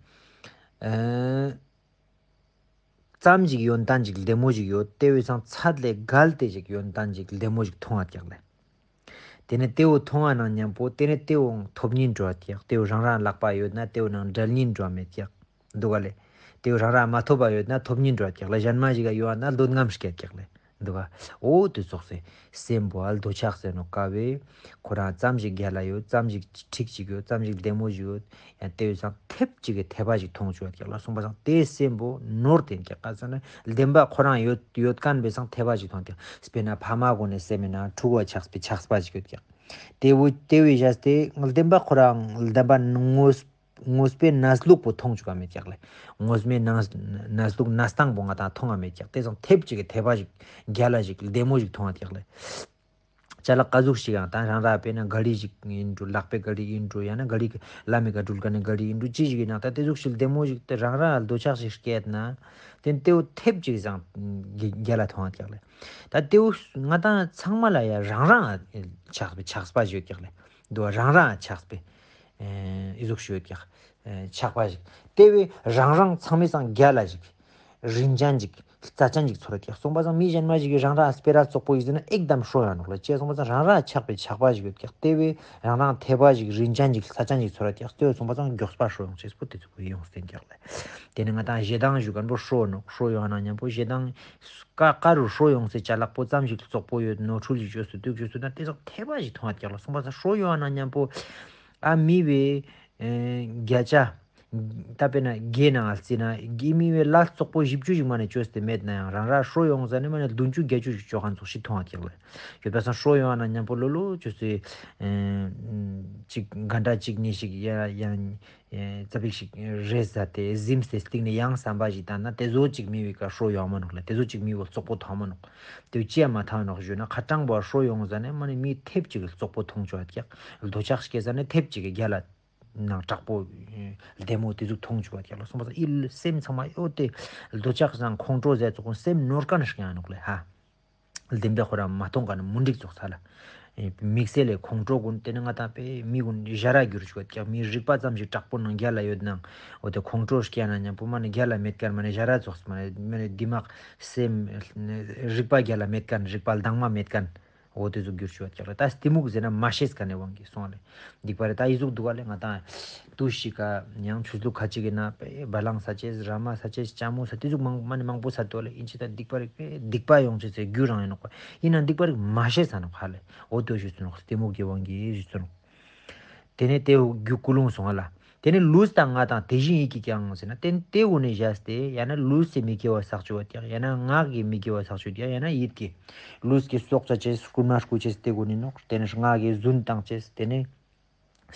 ཙམ་ཞིག་ཡོན་ཏན་ཞིག་ལྡེ་མོ་ཞིག་ཡོད་དེ་བས་སང་ཚད་ལས་བརྒལ་ཏེ་ཞིག་ཡོན་ཏན་ཞིག་ལྡེ་མོ་ཞིག་མཐོང་བ་ཀྱག་ལེ། དེ་ནས་དེ་བོ་མཐོང་བ་ནང་མཉམ་པོ་དེ་ནས་དེ་བོ་ཐོབ་ཉིན་འགྲོ་བ་ཀྱག་དེ་བོ་རང་རང་ལག་པ་ཡོད་ན་དེ་བོ་ནང་འབྲལ་ཉིན་འགྲོ་བ་མེད་ཀྱག་འདུག་ག་ལེ། དེ་བོ་རང་རང་མ་ཐོབ་པ་ཡོད་ན་ཐོབ་ཉིན་འགྲོ་བ་ཀྱག་ལེ། གཞན་མ་ཞིག་ག་ཡོད་ན་འདོད་རྔམ་སྐྱེད་ཀྱག་ལེ། འདུག་ག་འོ་དེ་ཙོགས་སེ་སེམས་པོ་ཨ་འདོད་ཆགས་ཟེར་ནོག་ཀ་བོ། ཁོ་རང་ཙམ་ཞིག་རྒྱལ་ལ་ཡོད་ཙམ་ཞིག་འགྲིག་ཅིག་ཡོད་ཙམ་ཞིག་ལྡེ་མོ་ཞིག་ཡོད་ཡང་དེ་བས་སང་ཐེབས་ཅིག་གི་ཐེ་བ་ཞིག་མཐོང་བཅུག་ཀྱག་ལ་སོང་པ་སང་དེ་སེམས་པོ་ནོར་ཏེ་ཀྱག་ག་ཟེར་ན་བདེན་པ་ཁོ་རང་ཡོད་ཡོད་མཁན་བས་སང་ཐེ་བ་ཞིག་མཐོང་ཀྱག་དཔེར་ན་ཕ་མ་གོ་ནས་སེམས་མེད་ན་ཕྲུ་གུ་ཆགས་པའི་ཆགས་པ་ཞིག་ཡོད་ཀྱག་དེ་བོ་དེ་བས་བཞག་སྟེ་བདེན་པ་ཁོ་རང་བདེན་པ་དངོས་དངོས་པོའི་གནས་ལུགས་པོ་མཐོང་བཅུག་ག་མེད་ཀྱག་ལེ། དངོས་མེད་གནས་གནས་ལུགས་གནས་སྟངས་པོ་ང་དང་མཐོང་ག་མེད་ཀྱག་དེ་སང་ཐེབས་ཅིག་གི་ཐེ་བ་ཞིག་རྒྱལ་ལ་ཞིག་ལྡེ་མོ་ཞིག་མཐོང་བ་ཀྱག་ལེ། ཅ་ལག་ག་ཟུག་ཞིག་ཡང་ད་རང་ར་དཔེར་ན་ག་རི་ཞིག་ཡིན་འགྲོ་ལག་པའི་ག་རི་ཡིན་འགྲོ་ཡང་ན་ག་རི་ལམ་མི་ག་འགྲུལ་ག་ནི་ག་རི་ཡིན་འགྲོ་ཅི་ཞིག་ཡིན་ན་ད་དེ་ཟུག་ཞིག་ལྡེ་མོ་ཞིག་དེ་རང་ར་འདོད་ཆགས་ཤིག་སྐྱེད་ན་དེ་དེ་བོ་ཐེབས་ཅིག་སང་རྒྱལ་ལ་མཐོང་བ་ཀྱག་ལེ། ད་དེ་བོ་ང་དང་ཚང་མ་ལ་ཡང་རང་རང་ཆགས་པའི་ཆགས་པ་ཞིག་ཡོད་ཀྱག་ལེ། འདུག་རང་རང་ཆགས་པའི་ཨེ་ཨི་ཟུག་ཞིག་ཡོད་ཀྱག་ཨེ་ཆགས་པ་ཞིག་དེ་བས་རང་རང་ཚང་མའི་སང་རྒྱལ་ལ་ཞིག་རིན་ཅན་ཅིག་རྩ་ཅན་ཅིག་ཚོར་ཀྱག་སོང་པ་སང་མི་གཞན་མ་ཞིག་གིས་རང་རང་སྤེ་ར་ཙོག་པོ་ཡིན་ཟེར་ན་ཨེག་དམ་ཧྲོ་ཡོང་ནོག་ལེ། ཅི་སོང་པ་སང་རང་རང་ཆགས་པའི་ཆགས་པ་ཞིག་ཡོད་ཀྱག་དེ་བས་རང་རང་ཐེ་བ་ཞིག་རིན་ཅན་ཅིག་རྩ་ཅན་ཅིག་ཚོར་ཀྱག་དེ་སོང་པ་སང་མགྱོགས་པ་ཧྲོ་ཡོང་ཅེས་པོ་དེ་ཚོ་ཡོང་སྟེ་ཀྱག་ལེ། དེ་ནི་ང་དང་ཞེ་སྡང་ཞུ་མཁན་པོ་ཧྲོ་ནོག་ཧྲོ་ཡོང་ན་མཉམ་པོ་ཞེ་སྡང་ཀ་ཀ་རུ་ཧྲོ་ཡོང་སའི་ཅ་ལག་པོ་ཙམ་ཞིག་ཙོག་པོ་ཡོད་ནོར་འཁྲུལ་ཞིག་བཅོས་སུ་དུག་བཅོས་སུ་ན་དེ་ཚོ་ཐེ་བ་ཞིག་མཐོང་བ་ཀྱག་ལ་སོང་པ་སང་ཧྲོ་ཡོང་ན་མཉམ་པོ་ཨ་མི་བས་ཨེ་བརྒྱ་ཆ། ད་དཔེར་ན་བརྒྱའི་ནང་ང་བརྩིས་ན་དགེ་མི་བའི་ལས་ཙོག་པོ་བཞི་བཅུ་ཞིག་མ་ནེ་བཅོས་ཏེ་མེད་ན་ཡང་རང་ར་ཧྲོ་ཡོང་ཟ་ནེ་མ་ནེ་བདུན་ཅུ་བརྒྱད་ཅུ་ཞིག་བཅོ་མཁན་ཙོགས་ཤིག་མཐོང་བ་ཀྱག་ལེ། ཡོད་པ་སང་ཧྲོ་ཡོང་ན་མཉམ་པོ་ལོ་ལོ་བཅོས་སེ་ཨེ་ཅིག་ག་འདྲ་ཅིག་ཉིས་ཤིག་ཡ་ཡང་ཨེ་ཙ་པིག་ཞིག་རེས་ཟ་སྟེ་གཟིམས་ཏེ་སྟིང་ནེ་ཡང་བསམ་པ་ཞིག་བཏང་ན་དེ་ཟོ་ཅིག་མི་བའི་ཀ་ཧྲོ་ཡོང་མ་ནོག་ལེ། དེ་ཟོ་ཅིག་མི་བོ་ཙོག་པོ་མཐོང་མ་ནོག་དེ་ཅི་ཡང་མ་མཐོང་ནོག་ཞུ་ན་ཁ་ཏང་པོ་ཧྲོ་ཡོང་ཟ་ནེ་མ་ནེ་མི་ཐེབས་ཅིག་ཙོག་པོ་མཐོང་བཅུག་ཀྱག་འདོད་ཆགས་སྐྱེ་ཟ་ནེ་ཐེབས་ཅིག་གི་རྒྱལ་ལ། ནང་དྲག་པོ་ལྡེ་མོ་དེ་ཟུག་མཐོང་བཅུག་པ་ཀྱག་ལ་སོང་པ་སང་ཨི་སེམས་ཚང་མ་ཨོ་དེ་འདོད་ཆགས་སང་ཁོང་ཁྲོ་ཟེར་ཙོགས་སེམས་ནོར་མཁན་ཞིག་ཡང་ནོག་ལེ་ཧ། ལྡེམ་པའི་ཁོ་རང་མ་མཐོང་མཁན་མུན་དིག་ཙོགས་ཚ་ལ། དམིགས་བསལ་ལས་ཁོང་ཁྲོ་ཀུན་དེ་ནི་ང་དང་པའི་མི་ཀུན་ཞ་ར་གྱུར་བཅུག་པ་ཀྱག་མི་རིག་པ་ཙམ་ཞིག་དྲག་པོ་ནང་རྒྱལ་ལ་ཡོད་ནང་ཨོ་དེ་ཁོང་ཁྲོ་སྐྱེ་ན་མཉམ་པོ་མ་ནི་རྒྱལ་ལ་མེད་མཁན་མ་ནི་ཞ་ར་ཙོགས་མ་ནི་མ་ནི་དི་མག་སེམས་རིག་པ་རྒྱལ་ལ་མེད་མཁན་རིག་པ་ལྡང་མ་མེད་མཁན། འོ་དེ་ཚོ་འགྱུར་ཆོག་ཀྱག་ལ། ད་གཏི་མུག་ཟེར་ན་མ་ཤེས་ཀ་ནས་དབང་གིས་སོང་ལེ། སྡིག་པ་རེད། ད་ཡི་ཟུག་འདུག་ག་ལེ། ང་དང་དུས་ཤིག་ག་ཡང་ཆོས་ལུགས་ཁ་ཅིག་གི་ན་པེ་བ་ལང་ས་ཅེས་ར་མ་ས་ཅེས་ལྕམ་མོ་ས་དེ་ཟུག་མང་མ་ནི་མང་པོ་ས་དོ་ལེ། ཡིན་ཅི་ད་སྡིག་པ་རེད་པེ་སྡིག་པ་ཡོང་ཅེས་ཚེ་རྒྱུ་རང་ཡིན་ནོག་པ། ཡིན་ན་སྡིག་པ་རེད་མ་ཤེས་ས་ནོག་ཧ་ལེ། འོ་དེ་ཞུ་ཚུ་ནོག་གཏི་མུག་གི་དབང་གིས་ཞུ་ཚུ་ནོག་དེ་ནས་དེ་རྒྱུ་ཀུན་སློང་སོང་ང་ལ། ཏེ་ནེ་ལུས་དང་ངག་དང་དེ་བཞིན་ཡིད་ཀྱིས་ཀྱང་ཟེར་ན་ཏེ་ནེ་ཏེ་གུན་ནི་བཞག་སྟེ་ཡང་ན་ལུས་སི་མི་དགེ་བ་བསགས་ཅོ་ཡོད་ཀྱག། ཡང་ན་ངག་གི་མི་དགེ་བ་བསགས་ཅོ་ཡོད་ཀྱག། ཡང་ན་ཡིད་ཀྱི་ལུས་ཀྱི་སྲོག་ཆད་ཅེས་རྐུན་མ་རྐུ་ཅེས་ཏེ་གུན་ནི་ནོག། ཏེ་ནེ་ངག་གི་རྫུན་བཏང་ཅེས་ཏེ་ནེ་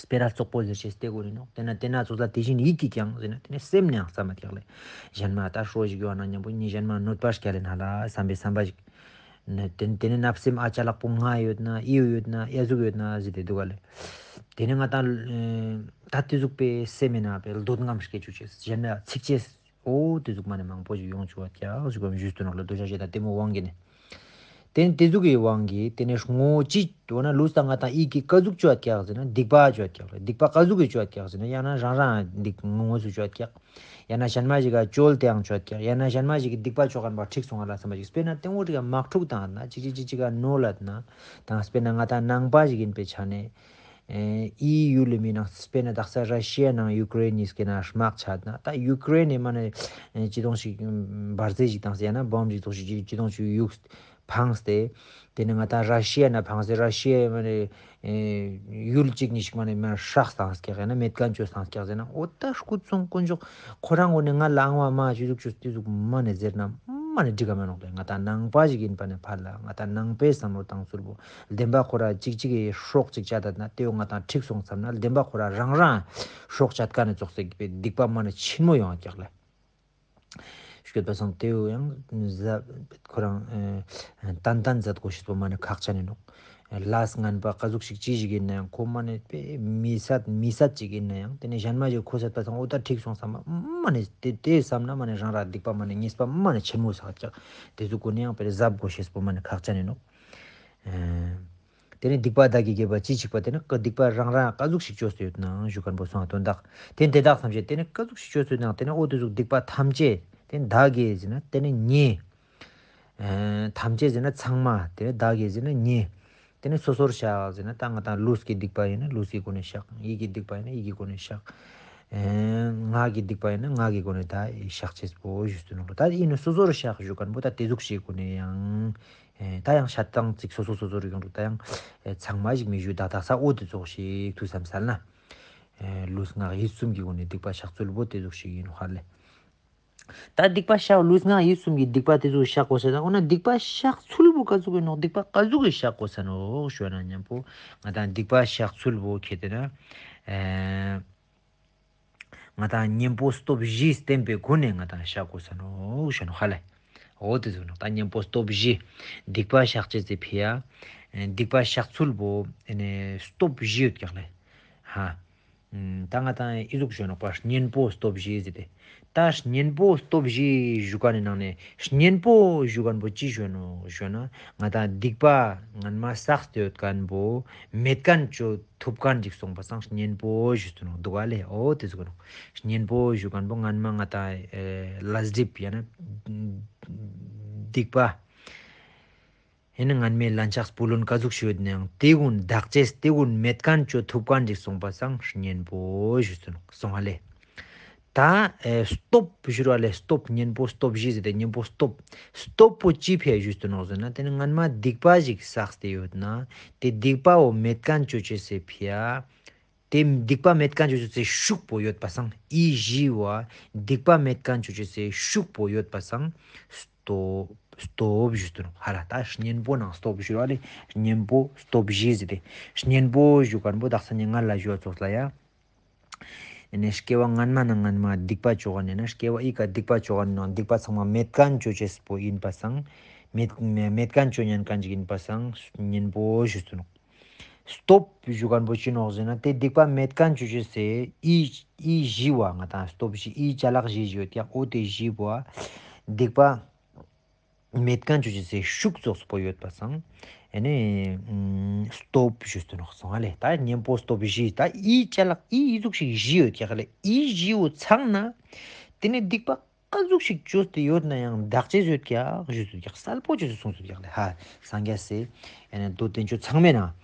སྤེ་ར་རྩོག་པོ་ཟེར་ཅེས་ཏེ་གུན་ནི་ནོག། ཏེ་ན་ཏེ་ན་ཙོགས་ལ་དེ་བཞིན་ཡིད་ཀྱིས་ཀྱང་ཟེར་ན་ཏེ་ནེ་སེམས་ནེ་ཡང་བསམ་མ་ཀྱག་ལེ། ཞན་མ་ད་ཧྲོ་ཞིག་ཡོང་ན་ཉམ་པོ་ཉི་ཞན་མ་གནོད་པ་སྐྱལ་ལེ་ན་ལ་བསམ་པའི་བསམ་པ་ཞིག། ཏེ་ནེ་ཏེ་ནེ་ན་སེམས་ཨ་ཅ་ལག་པོ་ང་ཡོད་ན་ཨི་ཡོད་ན་ཨ་ཟུག་ཡོད་ན་ཟེར་ཏེ་འདུག་ག་ལེ། ཏེ་ནེ་ང་ཏང་ད་ཏེ་ཟུག་པའི་སེམས་ཨིན་ན་པའི་འདོད་རྔམ་སྐྱེ་ཅུག་ཅེས་ཞན་མ་ཚིག་ཅེས། འོ་ཏེ་ཟུག་མ་ནེ་མང་པོ་ཞིག་ཡོང་ཅུག་པ་ཀྱག་ཞུ་གམ་ཞུས་ཏེ་ནོག་ལེ། འདོད་ཆགས་ཞེ་སྡང་གཏི་མུག་དབང་གིས་ནི། ཏེ་ནེ་ཏེ་ཟུག་གི་དབང་གིས་ཏེ་ནེ་ངོ་ཅི་འོ་ན་ལུས་དང་ངག་དང་ཡིད་ཀྱིས་ཀ་ཟུག་ཅོ་ཡོད་ཀྱག་ཟེར་ན་སྡིག་པ་ཅོ་ཡོད་ཀྱག་ལེ། སྡིག་པ་ཀ་ཟུག་གི་ཅོ་ཡོད་ཀྱག་ཟེར་ན་ཡང་ན་རང་རང་སྡིག་ངོ་སུ་ཅོ་ཡོད་ཀྱག། ཡང་ན་ཞན་མ་ཞིག་ག་ཅོལ་ཏེའང་ཅོ་ཡོད་ཀྱག། ཡང་ན་ཞན་མ་ཞིག་གི་སྡིག་པ་ཅོ་ཁན་པ་ཁྲིག་སོང་ང་ལ་བསམ་པ་ཞིག། སྤེར་ན་ཏེ་ངོ་ཏེ་ག་དམག་འཁྲུག་བཏང་ན་ཅིག་ཅིག་ཅིག་ཅིག་ག་ནོར་ལ་ན་དང་སྤེར་ན་ང་ཏང་ནང་པ་ཞིག་ཨིན་པའི་ཆ་ནེ། ཨེ་འི་ཡུལ་ལི་མི་ནང་སྤེར་ན་དག་ས་ར་ཤི་ཡ་ནང་ཡུ་ཀེ་རེན་ཉིས་ཀི་ནང་དམག་ཆ་ན་ད་ཡུ་ཀེ་རེན་ནི་མ་ནེ་ཅི་དོང་ཞིག་འབར་རྫས་ཞིག་བཏང་སྟེ་ཡང་ན་བོམ་ཞིག་དོང་ཞིག་ཅི་དོང་ཞིག་གཡུགས་འཕངས་ཏེ་ཏེ་ནེ་ང་ཏང་ར་ཤི་ཡ་ནེ་འཕངས་ཏེ་ར་ཤི་ཡ་མ་ནེ་ཡུལ་ཅིག་ཉིས་ཤིག་མ་ནེ་མ་ཧྲག་བཏང་སྐྱག་ཡང་ན་མེད་ཁན་ཅོ་བཏང་སྐྱག་ཟེར་ན་འོ་ད་སྐུ་ཚོང་དཀོན་མཆོག་ཁོ་རང་ངོ་ནེ་ང་ལ་ཨང་བ་མ་ཅི་ཟུག་ཅོས་ཏེ་ཟུག་མ་ནེ་ཟེར་ན་མ་ནེ་འགྲིག་ག་མེ་ནོག་ལེ། ང་ཏང་ནང་པ་ཞིག་ཨིན་པ་ནེ་ཕར་ལ་ང་ཏང་ནང་པའི་བསམ་བློ་བཏང་ཚུལ་བོ་བདེན་པ་ཁོ་ར་ཅིག་ཅིག་གི་སྲོག་ཅིག་བཅད་ད་ན་ཏེའོ་ང་ཏང་ཁྲིག་སོང་བསམ་ན་བདེན་པ་ཁོ་ར་རང་རང་སྲོག་བཅད་ཁན་ནི་ཙོགས་སེ་སྡིག་པ་མ་ནེ་ཆེན་མོ་ཡོང་ང་ཀྱག་ལེ། ཤོད་པ་སང་ཏེའོ་ཡང་ཟབ་ཁོ་རང་ཨེ་ཏན་ཏན་ཟབ་གོ་ཤེས་པོ་མ་ནེ་ཁག་ཅན་ཨིན་ནོག། ལས་ངན་པ་ཀ་ཟུག་ཞིག་ཅི་ཞིག་ཨིན་ན་ཡང་ཁོ་མ་ནེ་དཔེ་མི་སད་མི་སད་ཅིག་ཨིན་ན་ཡང་ཏེ་ནེ་ཞན་མ་ཞིག་ཁོ་སད་པ་སང་འོ་ད་ཁྲིག་སོང་བསམ་མ་ནེ་ཏེ་ཏེ་བསམ་ན་མ་ནེ་རང་ར་སྡིག་པ་མ་ནེ་ཉེས་པ་མ་ནེ་ཆེན་མོ་བསགས་ཀྱག། ཏེ་ཟུག་གོ་ནེ་ཡང་དཔེ་ཟབ་གོ་ཤེས་པོ་མ་ནེ་ཁག་ཅན་ཨིན་ནོག། ཨེ་ཏེ་ནེ་སྡིག་པ་བདག་གིས་བགྱིས་པ་ཅི་མཆིས་པ། ཏེ་ནེ་སྡིག་པ་རང་རང་ཀ་ཟུག་ཞིག་ཅོས་ཏེ་ཡོད་ནའང་ཞུ་ཁན་པོ་སོང་ང་དོན་དག་ཏེ་ནེ་ཏེ་དག་ཐམས་ཅད་ཏེ་ནེ་ཀ་ཟུག་ཞིག་ཅོས་ཏེ་ཡོད་ནའང་ཏེ་ནེ་འོ་ཏེ་ཟུག་སྡིག་པ་ཐམས་ཅད་ཏེ་ནེ་བདག་གིས་ཟེར་ན་ཏེ་ནེ་ངས། ཨེ་ཐམས་ཅད་ཟེར་ན་ཚང་མ། ཏེ་ནེ་བདག་གིས་ཟེར་ན་ངས། ཏེ་ནེ་སོ་སོར་བཤགས་ཟེར་ན་ད་ང་ཏང་ལུས་ཀྱི་སྡིག་པ་ཨིན་ན་ལུས་ཀྱི་སྒོ་ནེ་བཤགས། ཡིད་ཀྱི་སྡིག་པ་ཨིན་ན་ཡིད་ཀྱི་སྒོ་ནེ་བཤགས། ཨེ་ངག་གི་སྡིག་པ་ཨིན་ན་ངག་གི་སྒོ་ནེ་ད་བཤགས་ཅེས་པོ་ཞུས་ཏེ་ནོག་ལེ། ད་ཨིན་ན་སོ་སོར་བཤགས་ཞུ་ཁན་པོ་ད་ཏེ་ཟུག་ཞིག་གོ་ནེ་ཡང་ཨེ་ད་ཡང་བཤད་སྟངས་ཅིག་སོ་སོ་སོ་སོར་ཡོང་དུག། ད་ཡང་ཨེ་ཚང་མ་ཞིག་མི་ཞུ་ད་དག་ས་འོ་ཏེ་ཙོགས་ཤིག་ཐུགས་བསམ་སལ་ན། ཨེ་ལུས་ངག་ཡིད་གསུམ་གྱི་སྒོ་ནེ་སྡིག་པ་བཤགས་ཚུལ་བོ་ཏེ་ཟུག་ཞིག་ཨིན་ནོག་ཧ་ལེ། ད་སྡིག་པ་བཤགས་ལུས་ངག་ཡིད་གསུམ་གྱི་སྡིག་པ་ཏེ་ཟུག་བཤགས་གོས་ས་ན་འོ་ན་སྡིག་པ་བཤགས་ཚུལ་བོ་ཀ་ཟུག་ཨིན་ནོག། སྡིག་པ་ཀ་ཟུག་གི་བཤགས་གོས་ས་ནོག་ཞུ་ན་ཉམ་པོ་ང་ཏང་སྡིག་པ་བཤགས་ཚུལ་བོ་ཁེ་ཏེ་ན་ཨེ་ང་ཏང་གཉེན་པོ་སྟོབས་བཞི་བསྟེན་པའི་སྒོ་ནེ་ང་ཏང་བཤགས་གོས་ས་ནོག་ཞུ་ནོག་ཧ་ལེ། འོ་ཏེ་ཟུག་ནོག། ད་གཉེན་པོ་སྟོབས་བཞི་སྡིག་པ་བཤགས་ཅེས་སི་ཕི་ཡ་སྡིག་པ་བཤགས་ཚུལ་བོ་ཨེ་ནེ་སྟོབས་བཞི་ཡོད་ཀྱག་ལེ། ཧ། ད་ང་ཏང་ཨི་ཟུག་ཞུ་ནོག་པ་གཉེན་པོ་སྟོབས་བཞི་ཟེར་ཏེ། ད་གཉེན་པོ་སྟོབས་བཞི་ཞུ་ཁན་ནི་ནང་ནེ་གཉེན་པོ་ཞུ་ཁན་པོ་ཅི་ཞུ་ནོག་ཞུ་ན་ང་ཏང་སྡིག་པ་སྔན་མ་བསགས་ཏེ་ཡོད་ཁན་པོ་མེད་ཁན་ཅོ་ཐུབ་ཁན་ཅིག་སོང་པ་སང་གཉེན་པོ་ཞུས་ཏེ་ནོག་འདུག་ག་ལེ། འོ་ཏེ་ཟུག་ནོག། གཉེན་པོ་ཞུ་ཁན་པོ་སྔན་མ་ང་ཏང་ཨེ་ལས་སྒྲིབ་ཡང་ན་སྡིག་པ་ཨེ་ནི་སྔན་མའི་ལན་ཆགས་བུ་ལོན་ཀ་ཟུག་ཞིག་ཡོད་ནའང་ཏེ་གུན་དག་ཅེས་ཏེ་གུན་མེད་ཁན་ཅོ་ཐུབ་ཁན་ཅིག་སོང་པ་སང་གཉེན་པོ་ཞུས་ཏེ་ནོག་སོང་ང་ལེ། ད་ཨེ་སྟོབས་ཞུ་ར་ལེ། སྟོབས་གཉེན་པོ་སྟོབས་བཞི་ཟེར་ཏེ་གཉེན་པོ་སྟོབས་སྟོབས་པོ་ཅི་ཕི་ཡ་ཞུས་ཏེ་ནོག་ཟེར་ན་ཏེ་ནི་སྔན་མ་སྡིག་པ་ཞིག་བསགས་ཏེ་ཡོད་ན་ཏེ་སྡིག་པ་བོ་མེད་ཁན་ཅོ་ཅེས་སི་ཕི་ཡ། ཏེ་སྡིག་པ་མེད་ཁན་ཅོ་ཅེས་སི་ཤུགས་པོ་ཡོད་པ་སང་ཨི་བཞི་བོ་སྡིག་པ་མེད་ཁན་ཅོ་ཅེས་སི་ཤུགས་པོ་ཡོད་པ་སང་སྟོབས་སྟོབས་ཞུས་ཏེ་ནོག་ཧ་ལ། ད་གཉེན་པོ་ནང་སྟོབས་ཞུ་ར་ལེ། གཉེན་པོ་སྟོབས་བཞི་ཟེར་ཏེ་གཉེན་པོ་ཞུ་ཁན་པོ་དག་ས་ནེ་ང་ལ་ཞུ་བ་ཙོགས་ལ་ཡ། ཨེ་ནེ་སྐྱེ་བ་སྔན་མ་ནེ་སྔན་མ་སྡིག་པ་ཅོ་ཁན་ནི་ན་སྐྱེ་བ་ཨི་ཀ་སྡིག་པ་ཅོ་ཁན་ནི་ནང་སྡིག་པ་ཚང་མ་མེད་ཁན་ཅོ་ཅེས་པོ་ཨིན་པ་སང་མེད་མེད་ཁན་ཅོ་ཉན་ཁན་ཅིག་ཨིན་པ་སང་གཉེན་པོ་ཞུས་ཏེ་ནོག། སྟོབས་ཞུ་ཁན་པོ་ཅི་ནོག་ཟེར་ན་ཏེ་སྡིག་པ་མེད་ཁན་ཅོ་ཅེས་སི་ཨི་ཨི་བཞི་བོ་ང་ཏང་སྟོབས་བཞི་ཨི་ཅ་ལག་བཞི་ཞིག་ཡོད་ཀྱག། འོ་ཏེ་བཞི་བོ་སྡིག་པ་མེད་ཁན་ཅོ་ཅེས་སི་ཤུགས་ཙོགས་པོ་ཡོད་པ་སང་ཨེ་ནི་ཨམ་སྟོབས་ཞུས་ཏེ་ནོག་སོང་ང་ལེ། ད་གཉེན་པོ་སྟོབས་བཞི་ད་ཨི་ཅ་ལག་ཨི་ཨི་ཟུག་ཞིག་བཞི་ཡོད་ཀྱག་ལེ། ཨི་བཞི་བོ་ཚང་ན་ཏེ་ནེ་སྡིག་པ་ཀ་ཟུག་ཞིག་ཅོས་ཏེ་ཡོད་ནའང་དག་ཅེས་ཡོད་ཀྱག་ཞུས་ཏེ་ཀྱག་གསལ་པོ་ཅོས་ཏེ་གསུངས་ཏེ་ཀྱག་ལེ། ཧ་སངས་རྒྱས་སི་ཨེ་ནི་མདོ་བསྟན་བཅོས་ཚང་མའི་ནང་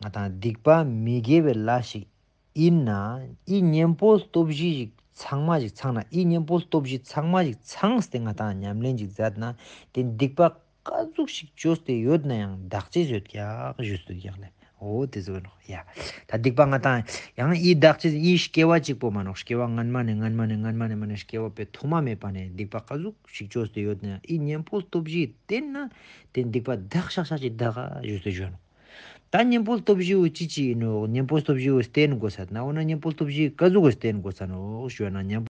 ང་ཏང་སྡིག་པ་མི་དགེ་བའི་ལས་ཤིག་ཨིན་ན་ཨི་གཉེན་པོ་སྟོབས་བཞི་ཞིག་ཚང་མ་ཞིག་ཚང་ན་ཨི་གཉེན་པོ་སྟོབས་བཞི་ཚང་མ་ཞིག་ཚང་སྟེ་ང་ཏང་ཉམས་ལེན་ཞིག་མཛད་ན་ཏེ་སྡིག་པ་ཀ་ཟུག་ཞིག་ཅོས་ཏེ་ཡོད་ནའང་དག་ཅེས་ཡོད་ཀྱག་ཞུས་ཏེ་ཀྱག་ལེ། འོ་དེ་ཟུག་ནོག་ཡ། ད་སྡིག་པ་ང་དང་ཡང་འི་བདག་ཅེས་འི་སྐྱེ་བ་གཅིག་པོ་མན་ནོག། སྐྱེ་བ་སྔན་མ་ནེ་སྔན་མ་ནེ་སྔན་མ་ནེ་མ་ནེ་སྐྱེ་བ་པོའི་ཐོག་མ་མེད་པ་ནེ་སྡིག་པ་ག་ཟུག་ཞིག་ཅོས་ཏེ་ཡོད་ན་འི་གཉེན་པོ་སྟོབས་བཞི་བསྟེན་ན་དེ་སྡིག་པ་དག་ཤག་ཤག་ཅིག་དག་ག་ཞུས་ཏེ་ཞུ་ནོག། ད་གཉེན་པོ་སྟོབས་བཞི་བོ་ཅི་ཅི་ཨིན་ནོག། གཉེན་པོ་སྟོབས་བཞི་བོ་བསྟེན་དགོས་ས་ན་འོ་ན་གཉེན་པོ་སྟོབས་བཞི་ག་ཟུག་གི་བསྟེན་དགོས་ས་ནོག་ཞུ་ན། གཉེན་པོ